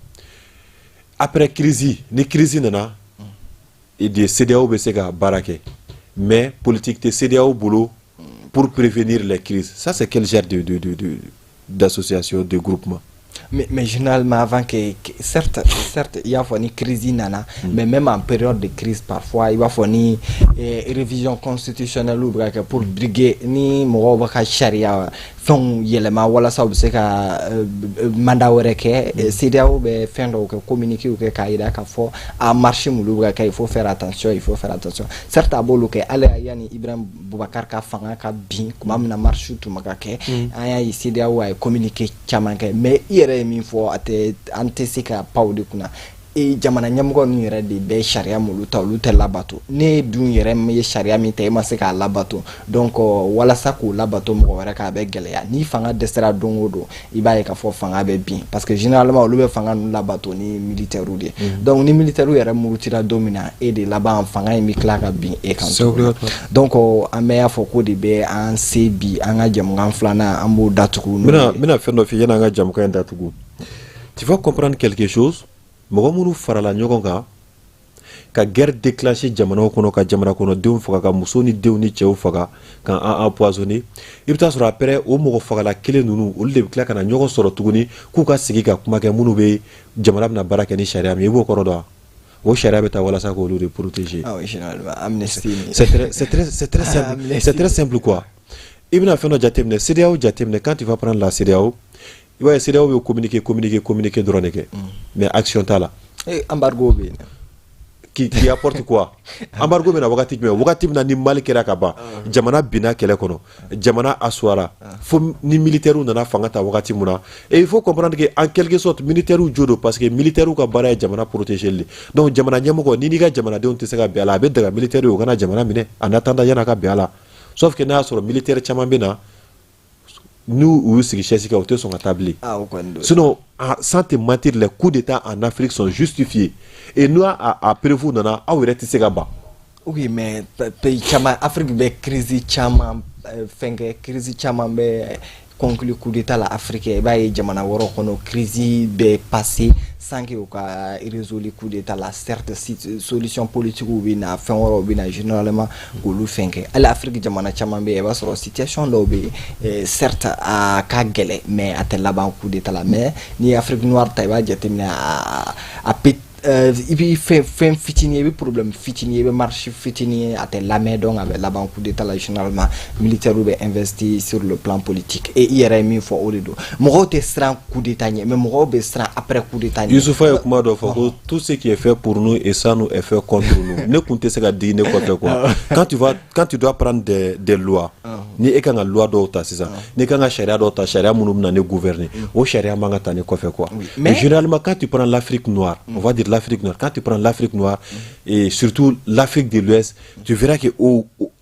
après crise, ni crise nana de, CEDEAO bɛ se ka baara kɛ, mais politique tɛ CEDEAO bolo pour prévenir les crises. Ça, c'est quel genre de de de de d'association, de groupement?
Mais généralement, avant que certes, il y a une crise nana, mais même en période de crise, parfois, il va falloir ni révision constitutionnelle ou pour briguer ni mɔgɔw bɛ ka sariya fɛnw yɛlɛma walasa u bɛ se ka mandat wɛrɛ kɛ. CEDEAO bɛ fɛn dɔw kɛ, communiqué kɛ k'a jira k'a fɔ a marche minnu bɛ ka kɛ, il faut faire attention, il faut faire attention. Certes, a b'olu kɛ. Hali yanni Ibrahim Boubacar ka fanga ka bin tuma min na, marche tun bɛ ka kɛ, an y'a ye CEDEAO a ye communiqué caman kɛ. Mais i yɛrɛ ye min fɔ, a tɛ, an tɛ se ka pan o de kunna. Jamana ɲɛmɔgɔ ninnu yɛrɛ de bɛ sariya m'olu ta, olu tɛ labato. Ne dun yɛrɛ ye sariya min ta, e ma se k'a labato. Donc walasa k'o labato mɔgɔ wɛrɛ kan, a bɛ gɛlɛya. Ni fanga dɛsɛra don o don, i b'a ye k'a fɔ fanga bɛ bin, parce que généralement olu bɛ fanga ninnu labato ni militaires de ye. Donc ni militaires yɛrɛ murutira don min na, e de laban fanga in bɛ tila ka bin e kan. Donc an bɛ y'a fɔ ko de bɛ an se bi, an ka jamukan filanan, an b'o datugu.
N bɛna fɛn dɔ f'i ye yanni an ka jamukan in datugu. Tu vas comprendre quelque chose. Mɔgɔ minnu farala ɲɔgɔn kan ka guerre déclencher jamanaw kɔnɔ, ka jamana kɔnɔdenw faga, ka muso ni denw ni cɛw faga, ka an empoisonner, i bɛ taa sɔrɔ après o mɔgɔ fagala kelen ninnu, olu de bɛ tila ka na ɲɔgɔn sɔrɔ tuguni k'u ka sigi ka kuma kɛ minnu bɛ jamana bɛna baara kɛ ni sariya min ye. I b'o kɔrɔ dɔn wa? O sariya bɛ taa walasa k'olu de protéger.
Ah oui, généralement amnistie.
C'est très simple, c'est très simple quoi. I bɛna fɛn dɔ jateminɛ, CEDEAO jateminɛ. Quand tu vas prendre la CEDEAO, i b'a ye CEDEAO bɛ communiquer, communiquer, communiquer dɔrɔn de kɛ, mais action t'a la.
Embargo bɛ yen.
Qui apporte quoi? Embargo bɛ na wagati jumɛn? Wagati min na ni Mali kɛra ka ban, jamana binna kɛlɛ kɔnɔ, jamana assoira, fo ni militaires nana fanga ta wagati mun na. Et il faut comprendre que en quelque sorte militaires jo don, parce que militaires ka baara ye jamana protéger de. Donc jamana ɲɛmɔgɔ ni n'i ka jamanadenw tɛ se ka bɛn a la, a bɛ daga militaires ye u kana jamana minɛ en attendant yan'a ka bɛn a la. Sauf que n'a y'a sɔrɔ militaire caman bɛ na, n'u y'u sigi chaise kan, u tɛ sɔn ka taa bilen. Sinon, sans te mentir, les coups d'état en Afrique sont justifiés et n'u a preuve nana, aw yɛrɛ tɛ se ka ban.
Oui, mais pays caman, Afrique bɛ crise caman fɛn kɛ, crise caman bɛ conclu coup d'état la Afrique. I b'a ye jamana wɛrɛw kɔnɔ, crise bɛ passer sans que u ka résolu coup d'état la. Certes, solution politique bɛ na, fɛn wɛrɛw bɛ na généralement k'olu fɛn kɛ. Hali Afrique jamana caman bɛ yen, i b'a sɔrɔ situation dɔw bɛ yen, certes a ka gɛlɛn, mais a tɛ laban coup d'état la. Mais n'i ye Afrique noire ta, i b'a jateminɛ a i bɛ fɛn fitinin ye, i bɛ problème fitinin ye, i bɛ marche fitinin ye, a tɛ lamɛn. Donc a bɛ laban coup d'état la. Généralement militaires bɛ investir sur le plan politique et i yɛrɛ ye min fɔ, o de don. Mɔgɔw tɛ siran coup d'état ɲɛ, mais mɔgɔw bɛ siran après coup d'état ɲɛ.
Youssoufa ye kuma dɔ fɔ ko tout ce qui est fait pour nous et sans nous est fait contre nous. Ne kun tɛ se ka digi ne kɔfɛ quoi. Quand tu dois prendre des lois, ni e kan ka loi dɔw ta sisan, n'i kan ka sariya dɔw ta, sariya minnu bɛna ne gouverner, o sariya man ka ta ne kɔfɛ quoi. Mais généralement, quand tu prends l'Afrique noire, on va dire l'Afrique noire, quand tu prends l'Afrique noire, Et surtout l'Afrique de l'Ouest, tu verras que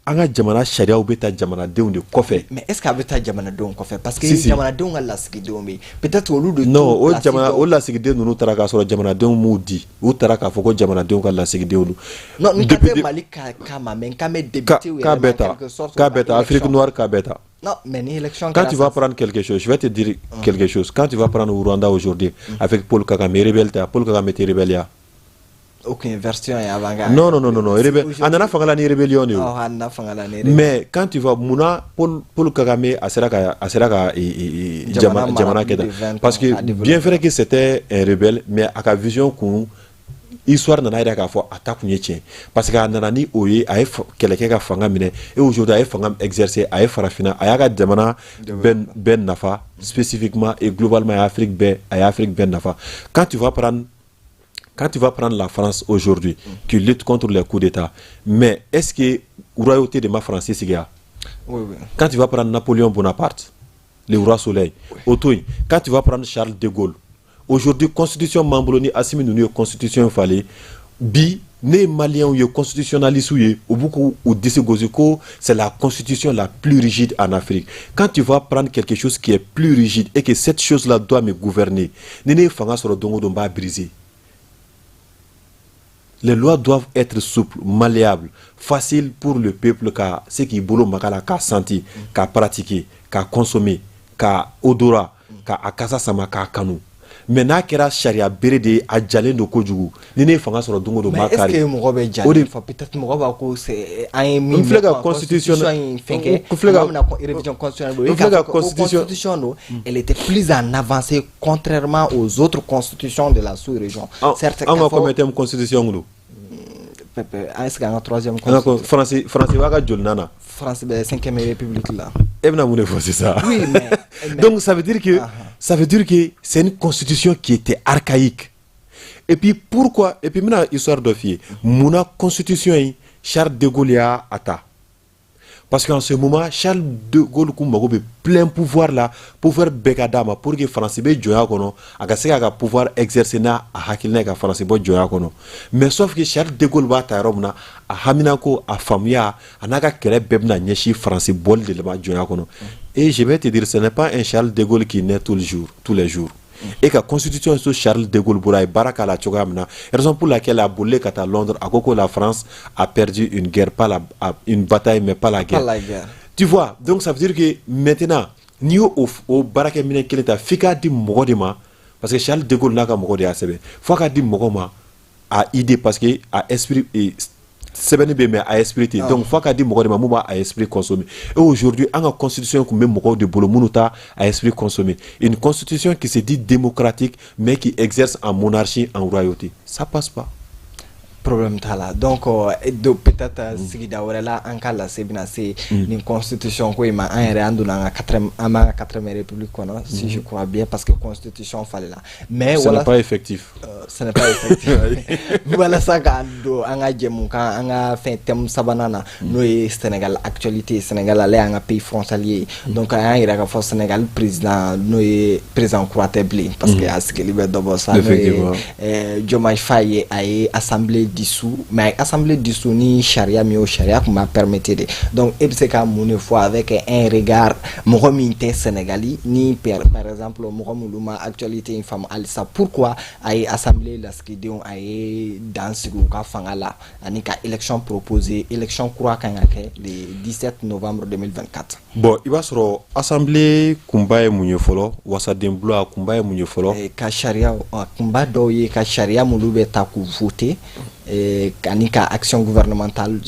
an ka jamana sariyaw bɛ ta jamanadenw de kɔfɛ.
Mais est ce que a bɛ taa jamanadenw kɔfɛ? Parce que
Si, si.
jamanadenw ka lasigidenw bɛ yen, peut-être olu de
Non,
t'u
o
place
jamana
dɔn.
o lasigiden ninnu taara k'a sɔrɔ jamanadenw m'u di, u taara k'a fɔ ko jamanadenw ka lasigidenw don.
Non, n kan tɛ
Député
Mali ka kama, mais n kan bɛ député
k'a
yɛrɛ ma
bɛɛ ta
quelque sorte,
k'a
u ka
bɛɛ ta, Afrique
élection.
noire k'a bɛɛ ta.
Non, mais ni élection
Quand
kɛra
tu vas
sa-
prendre quelque chose, je vais te dire quelque chose. Quand tu vas prendre Rwanda aujourd'hui, avec Paul Kagame, rebelle tɛ, Paul Kagame tɛ rebelle ya.
Aucune version ye avant ka
Non, non, non, non, non. Rebelle. A nana fanga la ni rébellion de ye o.
Ɔ, a nana fanga la ni
Mais quand tu vas munna Paul Kagame a sera ka
Jamana
jamana
mara
jamana
plus
kɛ
de
tan?
20
Parce que
ans, a développé.
bien vrai que c'était un rebelle, mais a ka vision kun, histoire nana yira k'a fɔ a ta kun ye tiɲɛ, parce que a nana ni o ye, a ye kɛlɛ kɛ ka fanga minɛ, et aujourd'hui a ye fanga exercer, a ye farafinna, a y'a ka jamana bɛɛ nafa spécifiquement et globalement, a ye Afrique bɛɛ nafa. Quand tu vas prendre la France aujourd'hui, qui lutte contre les coups d'État, mais est-ce que royauté de ma France sigi?
Oui.
Quand tu vas prendre Napoléon Bonaparte, le roi soleil, Otoy, quand tu vas prendre Charles de Gaulle, aujourd'hui, constitution m'an bolo ni Assimi ninnu ye constitution falen bi, ne ye maliyɛnw ye, constitutionnalistes ye, u b'u k'u u disi gosi ko c'est la constitution la plus rigide en Afrique. Quand tu vas prendre quelque chose qui est plus rigide et que cette chose-là doit me gouverner, ni ne ye fanga sɔrɔ don o don, n b'a briser. Les lois doivent être souples, malléables, faciles pour le peuple ka se k'i bolo maga la, k'a sentir, k'a pratiquer, k'a consommer, k'a odorat, k'a a kasa sama, k'a kanu. Mais n'a kɛra sariya bere de ye, a jalen don kojugu, ni ne ye fanga sɔrɔ don o don, n
Mais
b'a
est-ce
kari.
que mɔgɔ bɛ
O
jalen
de
fɔ? Peut-être mɔgɔ b'a ko c'est an ye min
N filɛ ka
mɛn
constitution
in fɛn kɛ,
n filɛ ka
tuma min na révision constitutionnelle bɛ
n filɛ ka
yen, o
constitution
constitution don, elle était plus en avancée contrairement aux autres constitutions de la sous-région. Certes,
An
k'a
ka
fɔ
combien constitution don?
Est-ce que an ka troisième
An ka
constitution
France b'a ka joli na?
France bɛ cinquième république la.
E bɛna mun de fɔ sisan?
Oui, mais
Donc ça veut dire que c'est une constitution qui était archaïque. Et puis pourquoi? Et puis n bɛna histoire dɔ f'i ye. Munna constitution in, Charles de Gaulle y'a a ta? Parce qu'en ce moment, Charles de Gaulle kun mago bɛ plein pouvoir la, pouvoir bɛɛ ka d'a ma pour que France bɛ jɔnya kɔnɔ, a ka se k'a ka pouvoir exercer n'a a hakilina ye ka France bɔ jɔnya kɔnɔ. Mais sauf que Charles de Gaulle b'a ta yɔrɔ min na, a haminako, a faamuya, a n'a ka kɛlɛ bɛɛ bɛna ɲɛsin France bɔli de ma jɔnya kɔnɔ. Et je vais te dire, ce n'est pas un Charles de Gaulle qui naît tous les jours. Et ka constitution so Charles de Gaulle bolo, a ye baara k'a la cogoya min na, raison pour laquelle a bolilen ka taa Londres, a ko ko la France a perdu une guerre, pas la une bataille, mais pas la guerre.
Pas la guerre.
Tu vois, donc ça veut dire que maintenant, n'i y'o o baarakɛminɛn kelen ta, f'i k'a di mɔgɔ de ma, parce que Charles de Gaulle n'a ka mɔgɔ de y'a sɛbɛn, f'a k'a di mɔgɔ ma a idée, parce que a esprit sɛbɛnni bɛ yen, mais a esprit tɛ yen. Donc f'a ka di mɔgɔ de ma mun b'a a esprit consommer. Et aujourd'hui, an ka constitution tun bɛ mɔgɔw de bolo minnu t'a a esprit consommer. Une constitution qui se dit démocratique mais qui exerce en monarchie, en royauté, ça passe pas.
Problème t'a la. Donc peut-être sigida wɛrɛ la, an ka lase bɛna se nin constitution ko in ma. An yɛrɛ an donna an ka quatrième, an b'an ka quatrième république kɔnɔ, si je crois bien, parce que constitution falenna, mais
Ce n'est pas effectif.
Ce n'est pas effectif. Walasa k'an don an ka jɛmukan, an ka fɛn thème sabanan na, n'o ye Sénégal actualité. Sénégal, ale y'an ka pays frontalier ye. Donc an y'a yira k'a fɔ Sénégal président, n'o ye président kura tɛ bilen, parce que a sigili bɛ dɔ bɔ sa, n'o ye Diomaye Faye ye, a ye assemblée dissous, mais a ye assemblée dissous ni sariya min ye, o sariya tun b'a permettre de. Donc e bɛ se ka mun de fɔ avec un regard mɔgɔ min tɛ Sénégali ni par exemple mɔgɔ minnu ma actualité in faamu halisa, pourquoi a ye assemblée lasigidenw, a ye dan sigi u ka fanga la ani ka élection proposer, élection kura kan ka kɛ le 17 novembre 2024?
Bon, i b'a sɔrɔ assemblée kunba ye mun ye fɔlɔ? Wasaden bulon, a kunba ye mun ye fɔlɔ?
Ka sariya, a kunba dɔw ye ka sariya minnu bɛ ta k'u voter, ani ka action gouvernementale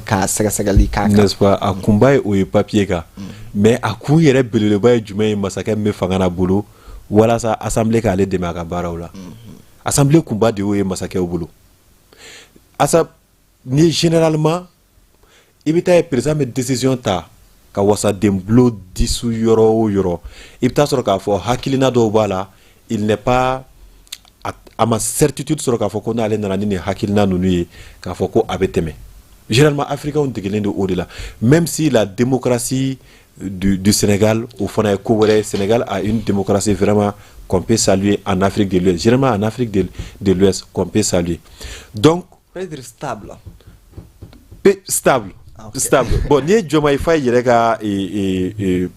ka sɛgɛsɛgɛli k'a kan.
N'est-ce pas? A kunba ye o ye papier kan, mais a kun yɛrɛ belebeleba ye jumɛn ye masakɛ min bɛ fanga na bolo, walasa assemblée k'ale dɛmɛ a ka baaraw la? Assemblée kunba de y'o ye masakɛw bolo. Asa ni généralement i bɛ taa ye, président bɛ décision ta ka wasaden bulon dissous yɔrɔ o yɔrɔ, i bɛ taa sɔrɔ k'a fɔ hakilina dɔw b'a la, il n'est pas a ma certitude sɔrɔ k'a fɔ ko n'ale nana ni nin hakilina ninnu ye, k'a fɔ ko a bɛ tɛmɛ. Généralement, africains degelen don o de la, même si la démocratie du Sénégal, o fana ye ko wɛrɛ. Sénégal a une démocratie vraiment qu'on peut saluer en Afrique de l'Ouest, généralement en Afrique de l'Ouest, qu'on peut saluer. Donc
peut être stable.
Stable. Ah, okay. Stable. Bon, n'i ye Diomaye Faye yɛrɛ ka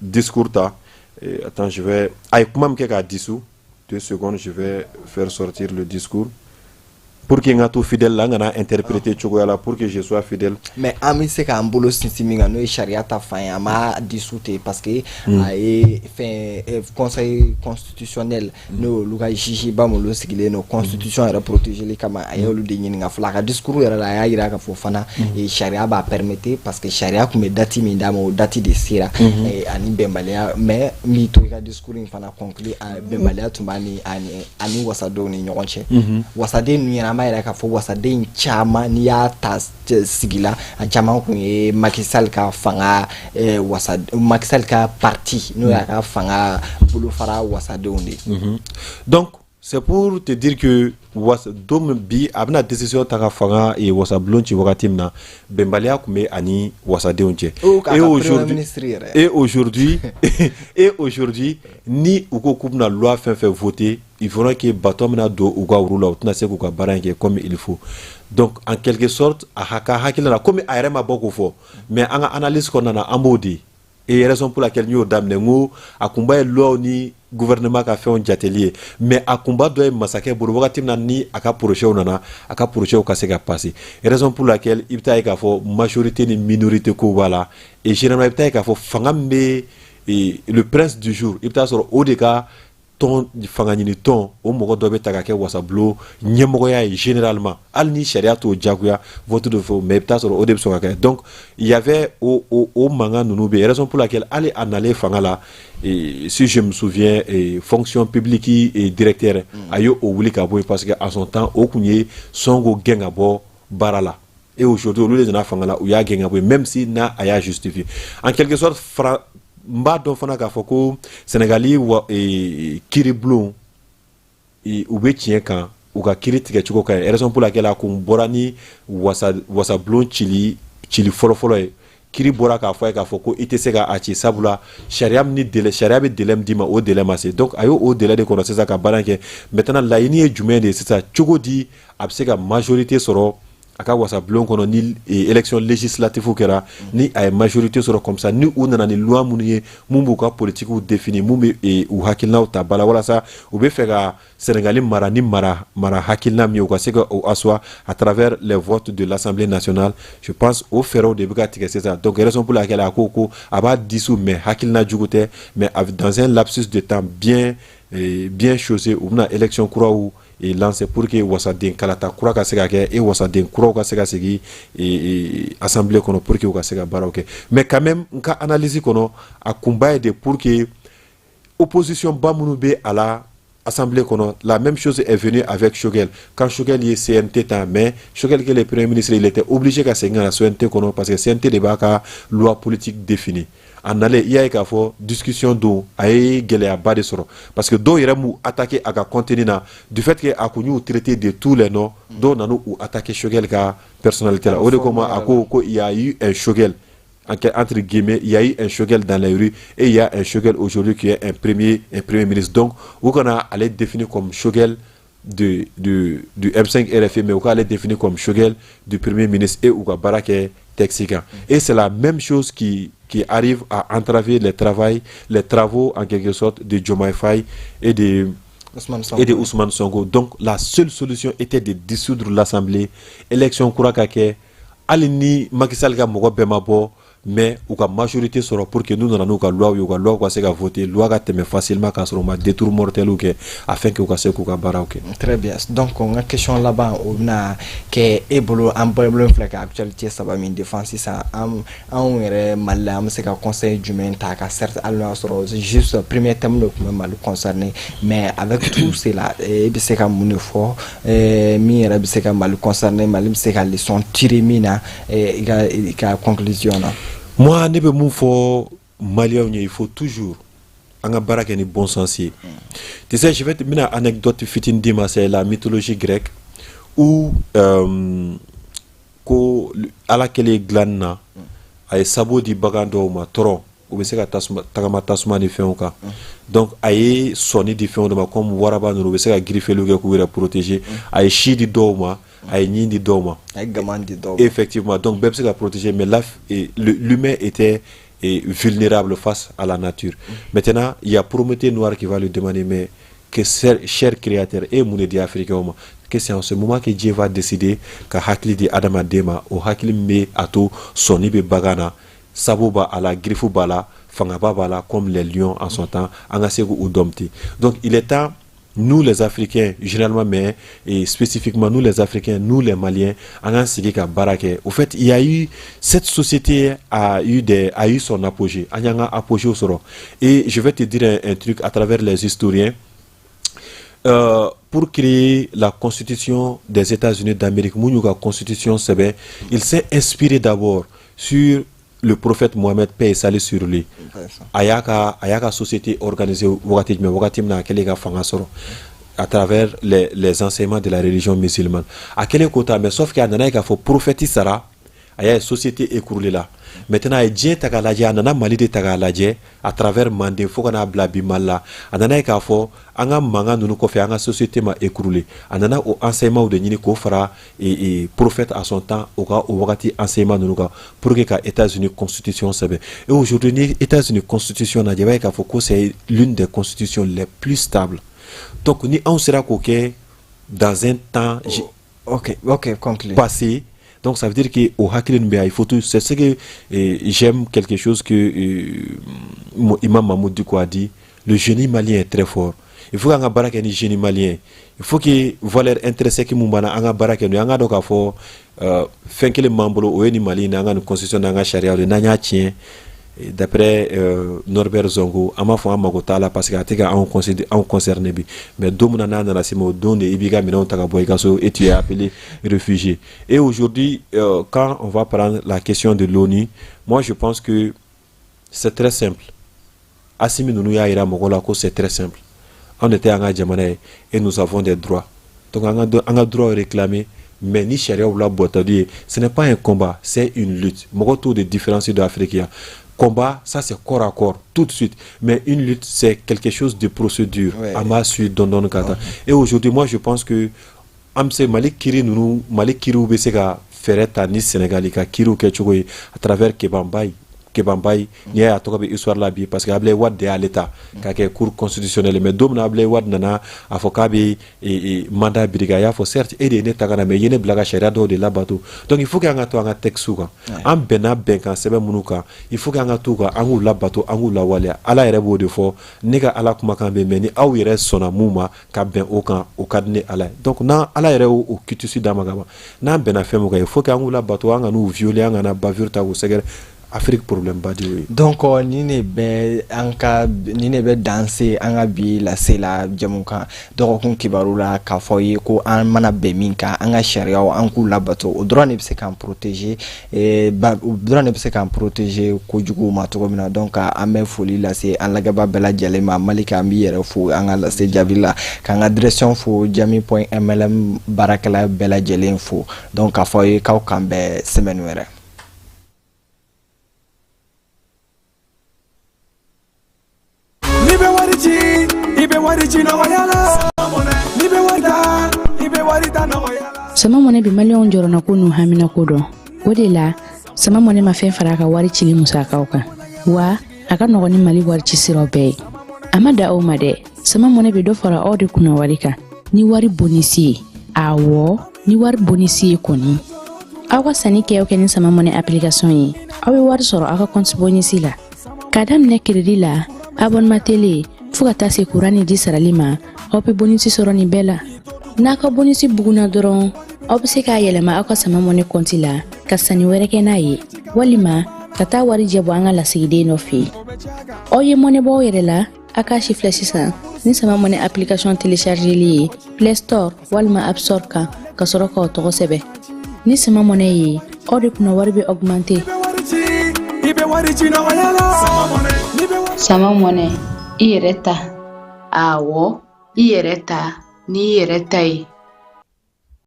discours ta, attends, je vais, a ye kuma min kɛ k'a dissous, 2 secondes, je vais faire sortir le discours pour que n ka to fidèle la, n kana interpréter cogoya la, pour que je sois fidèle.
Mais an bɛ se k'an bolo sinsin min kan, n'o ye sariya ta fan ye, a ma dissous ten parce que a ye fɛn Conseil constitutionnel, n'o y'olu ka juge ba minnu sigilen don constitution yɛrɛ protégeli kama, a y'olu de ɲininka fɔlɔ. A ka discours yɛrɛ la, a y'a yira k'a fɔ fana sariya b'a permettre, parce que sariya tun bɛ date min d'a ma, o date de sera ani bɛnbaliya. Mais n b'i to i ka discours in fana conclure, bɛnbaliya tun b'a ni ani wasadenw ni ɲɔgɔn cɛ. Wasaden ninnu yɛrɛ, an b'a yira k'a fɔ wasaden caman, n'i y'a ta sigi la, a caman kun ye Macky Sall ka fanga wasa, Macky Sall ka parti, n'o y'a ka fanga bolofara wasadenw de
ye. Donc c'est pour te dire que was don min bi a bɛna décision ta ka fanga wasabulon ci wagati min na, bɛnbaliya tun bɛ ani wasadenw cɛ. Et aujourd'hui ni u ko k'u bɛna loi fɛn fɛn voter, il faudra que bâton bɛna don u ka wuru la, u tɛna se k'u ka baara in kɛ comme il faut. Donc en quelque sorte, a ka hakilina la, komi a yɛrɛ ma bɔ k'o fɔ, mais an ka analyse kɔnɔna na, an b'o di. Et raison pour laquelle n y'o daminɛ, n ko a kunba ye loi ni gouvernement ka fɛnw jateli ye, mais a kunba dɔ ye masakɛ bolo wagati min na ni a ka projet nana, a ka projet ka se ka passer. Raison pour laquelle i bɛ taa ye k'a fɔ majorité ni minorité ko b'a la. Et généralement, i bɛ taa ye k'a fɔ fanga min bɛ, le prince du jour, i bɛ taa sɔrɔ o de ka tɔn, fanga ɲini tɔn, o mɔgɔ dɔ bɛ ta ka kɛ wasabulon ɲɛmɔgɔya ye généralement, hali ni sariya t'o diyagoya vote de fɔ, mais i bɛ taa sɔrɔ o de bɛ sɔn ka kɛ. Donc il y avait o mankan ninnu bɛ yen, raison pour laquelle hali a nalen fanga la, et si je me souviens, et fonction publique et directeur, a ye o wuli ka bɔ yen, parce que à son temps o kun ye Sonko gɛn ka bɔ baara la. Et aujourd'hui, olu de nana fanga la, u y'a gɛn ka bɔ yen, même si n'a a y'a justifié en quelque sorte. Fara n b'a dɔn fana k'a fɔ ko Sɛnɛgali wa kiiribulon, u bɛ tiɲɛ kan, u ka kiiri tigɛcogo ka ɲi, raison pour laquelle a kun bɔra ni wasabulon cili fɔlɔfɔlɔ ye. Kiiri bɔra k'a fɔ a ye k'a fɔ ko i tɛ se k'a ci, sabula sariya min ni délai, sariya bɛ délai min d'i ma, o délai ma se. Donc a y'o o délai de kɔnɔ sisan ka baara kɛ. Maintenant, laɲini ye jumɛn de ye sisan? Cogo di a bɛ se ka majorité sɔrɔ a ka wasabulon kɔnɔ ni élection législative kɛra, ni a ye majorité sɔrɔ, comme ça ni u nana ni loi minnu ye, mun b'u ka politique définir, mun bɛ u hakilinaw ta ba la, walasa u bɛ fɛ ka Sénégali mara ni mara hakilina min ye, u ka se ka o asseoir à travers les votes de l'Assemblée nationale. Je pense o fɛɛrɛw de bɛ ka tigɛ sisan. Donc raison pour laquelle a ko a b'a dissous, mais hakilina jugu tɛ, mais dans un lapsus de temps bien choisi, u bɛna élection kuraw lancer pour que wasaden kalata kura ka se ka kɛ e wasaden kuraw ka se ka segin assemblée kɔnɔ pour que u ka se ka baaraw kɛ. Mais quand même, n ka analyse kɔnɔ, a kunba ye de pour que opposition ba minnu bɛ a la assemblée kɔnɔ. La même chose est venue avec Choguel, quand Choguel ye CNT ta. Mais Choguel qui est le premier ministre, il était obligé ka segin ka na CNT kɔnɔ, parce que CNT de b'a ka loi politique définie. A nalen, i y'a ye k'a fɔ discussion don, a ye gɛlɛyaba de sɔrɔ, parce que dɔw yɛrɛ m'u attaqué a ka contenu na, du fait que a kun y'u traité de tous les noms. Dɔw nana u attaqué Choguel ka personnalité la. O de kama a ko il y a eu un Choguel, entre guillemets, il y a eu un Choguel dans les rues et il y a un Choguel aujourd'hui qui est un premier ministre. Donc u kana ale définir comme Choguel du M5 RFP, mais u k'ale définir comme Choguel du premier ministre et u ka baara kɛ texte kan. Et c'est la même chose qui arrive à entraver les travaux en quelque sorte de Diomaye Faye
Ousmane Sonko.
Et de Ousmane Sonko. Donc la seule solution était de dissoudre l'Assemblée, élection kura ka kɛ, hali ni Macky Sall ka mɔgɔ bɛɛ ma bɔ, mais u ka majorité sɔrɔ pour que n'u nana n'u ka loi ye, u ka loi ka se ka voter, loi ka tɛmɛ facilement k'a sɔrɔ u ma détour mortel kɛ, afin que u ka se k'u ka baaraw kɛ.
Très bien. Donc n ka question laban, o bɛna kɛ e bolo, an bolo filɛ ka actualité saba min défend sisan, an anw yɛrɛ Mali la, an bɛ se ka conseil jumɛn ta ka, certes hali n'o y'a sɔrɔ juste premier thème de tun bɛ Mali concerné, mais avec tout cela, e bɛ se ka mun de fɔ min yɛrɛ bɛ se ka Mali concerné, Mali bɛ se ka leçon tirer min na, i ka conclusion na?
Moi, ne bɛ mun fɔ Maliyɛnw ye? Il faut toujours an ka baara kɛ ni bon sens ye. Tu sais, je vais te bɛna anecdote fitinin d'i ma. C'est la mythologie grecque où ko Ala kɛlen dilanni na, a ye sabot di bagan dɔw ma tɔrɔ. U bɛ se ka tasuma tagama tasuma ni fɛnw kan. Donc a ye sɔnni di fɛnw de ma, comme waraba ninnu, u bɛ se ka griffeliw kɛ k'u yɛrɛ protéger. A ye si di dɔw ma, a ye ɲin di dɔw ma.
A ye gaman di dɔw ma.
Effectivement, donc bɛɛ bɛ se ka protéger, mais là, l'humain était vulnérable face à la nature. Maintenant, il y a Prométhée noir qui va lui demander: mais que cher créateur, e mun de di Africain ma? Que c'est en ce moment que Dieu va décider ka hakili di adamaden ma, o hakili min bɛ a to sɔnni bɛ bagan na, sabu b'a la, griffe b'a la, fangaba b'a la, comme les lions en son temps, an ka se k'u dompter. Donc il est temps, nous les Africains généralement, mais et spécifiquement nous les Africains, nous les Maliens, an k'an sigi ka baara kɛ. Au fait, il y a eu cette société a eu son apogée, an y'an ka apogée sɔrɔ. Et je vais te dire un truc à travers les historiens. Pour créer la constitution des États-Unis d'Amérique, mun y'u ka constitution sɛbɛn, il s'est inspiré d'abord sur le prophète Mohamed, paix et salut sur lui. A y'a ka société organisée wagati jumɛn? Wagati min na a kɛlen ka fanga sɔrɔ, à travers les enseignements de la religion musulmane. A kɛlen k'o ta, mais sauf que a nana ye k'a fɔ prophète sara, a y'a ye société écroulée la. Maintenant, a ye diɲɛ ta k'a lajɛ, a nana Mali de ta k'a lajɛ à travers Manden fo ka n'a bila bi Mali la. A nana ye k'a fɔ an ka mankan ninnu kɔfɛ, an ka société ma écroulé. A nana o enseignement de ɲini k'o fara prophète à son temps, o ka o wagati enseignement ninnu kan, pour que ka États-Unis constitution sɛbɛn. Et aujourd'hui, ni États-Unis constitution lajɛ, i b'a ye k'a fɔ ko c'est l'une des constitutions les plus stables. Donc ni anw sera k'o kɛ dans un temps
Ok, conclu.
passé, donc ça veut dire que au hakili bɛ, il faut tout. C'est ce que j'aime, quelque chose que Imam Mahmoud Dicko a dit: le génie malien est très fort. Il faut qu'an ka baara kɛ ni génie malien. Il faut que valeur intrinsèque mun b'an na, an ka baara kɛ n'o ye. An ka dɔn k'a fɔ fɛn kelen m'an bolo, o ye ni Mali n'an ka nin constitution n'an ka sariyaw de. N'an y'a tiɲɛ, d'après Norbert Zongo, an b'a fɔ an mago t'a la parce que a tɛ ka anw considérer, anw concerné bi. Mais don min na n'a nana se ma, o don de i b'i ka minɛnw ta ka bɔ i ka so et tu es appelé réfugié. Et aujourd'hui, quand on va prendre la question de l'ONU, moi je pense que c'est très simple. Assimi ninnu y'a yira mɔgɔw la ko c'est très simple, anw de tɛ an ka jamana ye et nous avons des droits. Donc an ka droit réclamer, mais ni sariyaw labɔtali ye. Ce n'est pas un combat, c'est une lutte. Mɔgɔ t'o de différence de Afrique yan. Combat, ça c'est corps à corps, tout de suite. Mais une lutte, c'est quelque chose de procédure. An b'a suivre dɔɔni dɔɔni ka taa. Et aujourd'hui, moi je pense que an bɛ se Mali kiiri ninnu, Mali kiiriw bɛ se ka fɛɛrɛ ta ni Sénégal ka kiiriw kɛcogo ye à travers Kéba Mbaye. Kéba Mbaye, n'i y'a ye a tɔgɔ bɛ histoire la bi, parce que Ablaye Wade de y'ale ta k'a kɛ cour constitutionnelle. Mais don min na Ablaye Wade nana a fɔ k'a bɛ mandat biriki, a y'a fɔ: certes, e de ye ne ta ka na, mais i ye ne bila ka sariya dɔw de labato. Donc il faut que an ka to an ka texte kan, an bɛnna bɛnkan sɛbɛn minnu kan, il faut que an ka t'u kan, an k'u labato, an k'u lawaleya. Ala yɛrɛ b'o de fɔ: ne ka Ala kumakan bɛ, mais ni aw yɛrɛ sɔnna mun ma ka bɛn o kan, o ka di ne Ala ye. Donc n'an Ala yɛrɛ y'o o quitus d'an ma ka ban, n'an bɛnna fɛn min kan, il faut que an k'u labato, an ka n'u violer, an kana bavure ta k'u sɛgɛrɛ. Afrique, problème ba de y'o ye.
Donc nin de bɛ an ka nin de bɛ dan se an ka bi lase la jamukan dɔgɔkun kibaru la, k'a fɔ ye ko an mana bɛn min kan, an ka sariyaw, an k'u labato. O dɔrɔn de bɛ se k'an protéger ba, o dɔrɔn de bɛ se k'an protéger kojuguw ma cogo min na. Donc an bɛ foli lase an lajɛba bɛɛ lajɛlen ma. Malika, an b'i yɛrɛ fo an ka lase jaabi la, k'an ka direction fo, jami.mlm baarakɛla bɛɛ lajɛlen fo. Donc k'a fɔ aw ye k'aw k'an bɛn semaine wɛrɛ.
N'i bɛ wari ci, i bɛ wari ci nɔgɔya la. N'i bɛ wari ta, i bɛ wari ta nɔgɔya la.
Sama Mɔnɛ bɛ maliyɛnw jɔrɔnako n'u haminako dɔn. O de la, Sama Mɔnɛ ma fɛn fara a ka wari cili musakaw kan, wa a ka nɔgɔn ni Mali wari ci siraw bɛɛ ye. A ma da o ma dɛ, Sama Mɔnɛ bɛ dɔ fara aw de kunna wari kan ni wari bonus ye. Awɔ, ni wari bonus ye kɔni, aw ka sanni kɛ o kɛ ni Sama Mɔnɛ application ye, aw bɛ wari sɔrɔ aw ka compte bonus la, k'a daminɛ crédit la, abonnement télé, fo ka taa se kuran ni ji sarali ma. Aw bɛ bonus sɔrɔ nin bɛɛ la. N'a ka bonus bugunna dɔrɔn, aw bɛ se k'a yɛlɛma aw ka Sama Mɔnɛ compte la ka sanni wɛrɛ kɛ n'a ye, walima ka taa wari jɛ bɔ an ka lasigiden dɔ fɛ yen. Aw ye mɔnɛ bɔ aw yɛrɛ la, a k'a si filɛ sisan ni Sama Mɔnɛ application téléchargeli ye Play Store walima App Store kan, ka sɔrɔ k'aw tɔgɔ sɛbɛn. Ni Sama Mɔnɛ ye, aw de kunna wari bɛ augmenter.
I bɛ wari ci nɔgɔya la. N'i bɛ wari
Sama Mɔnɛ, i yɛrɛ ta. Awɔ, i yɛrɛ ta n'i yɛrɛ ta ye.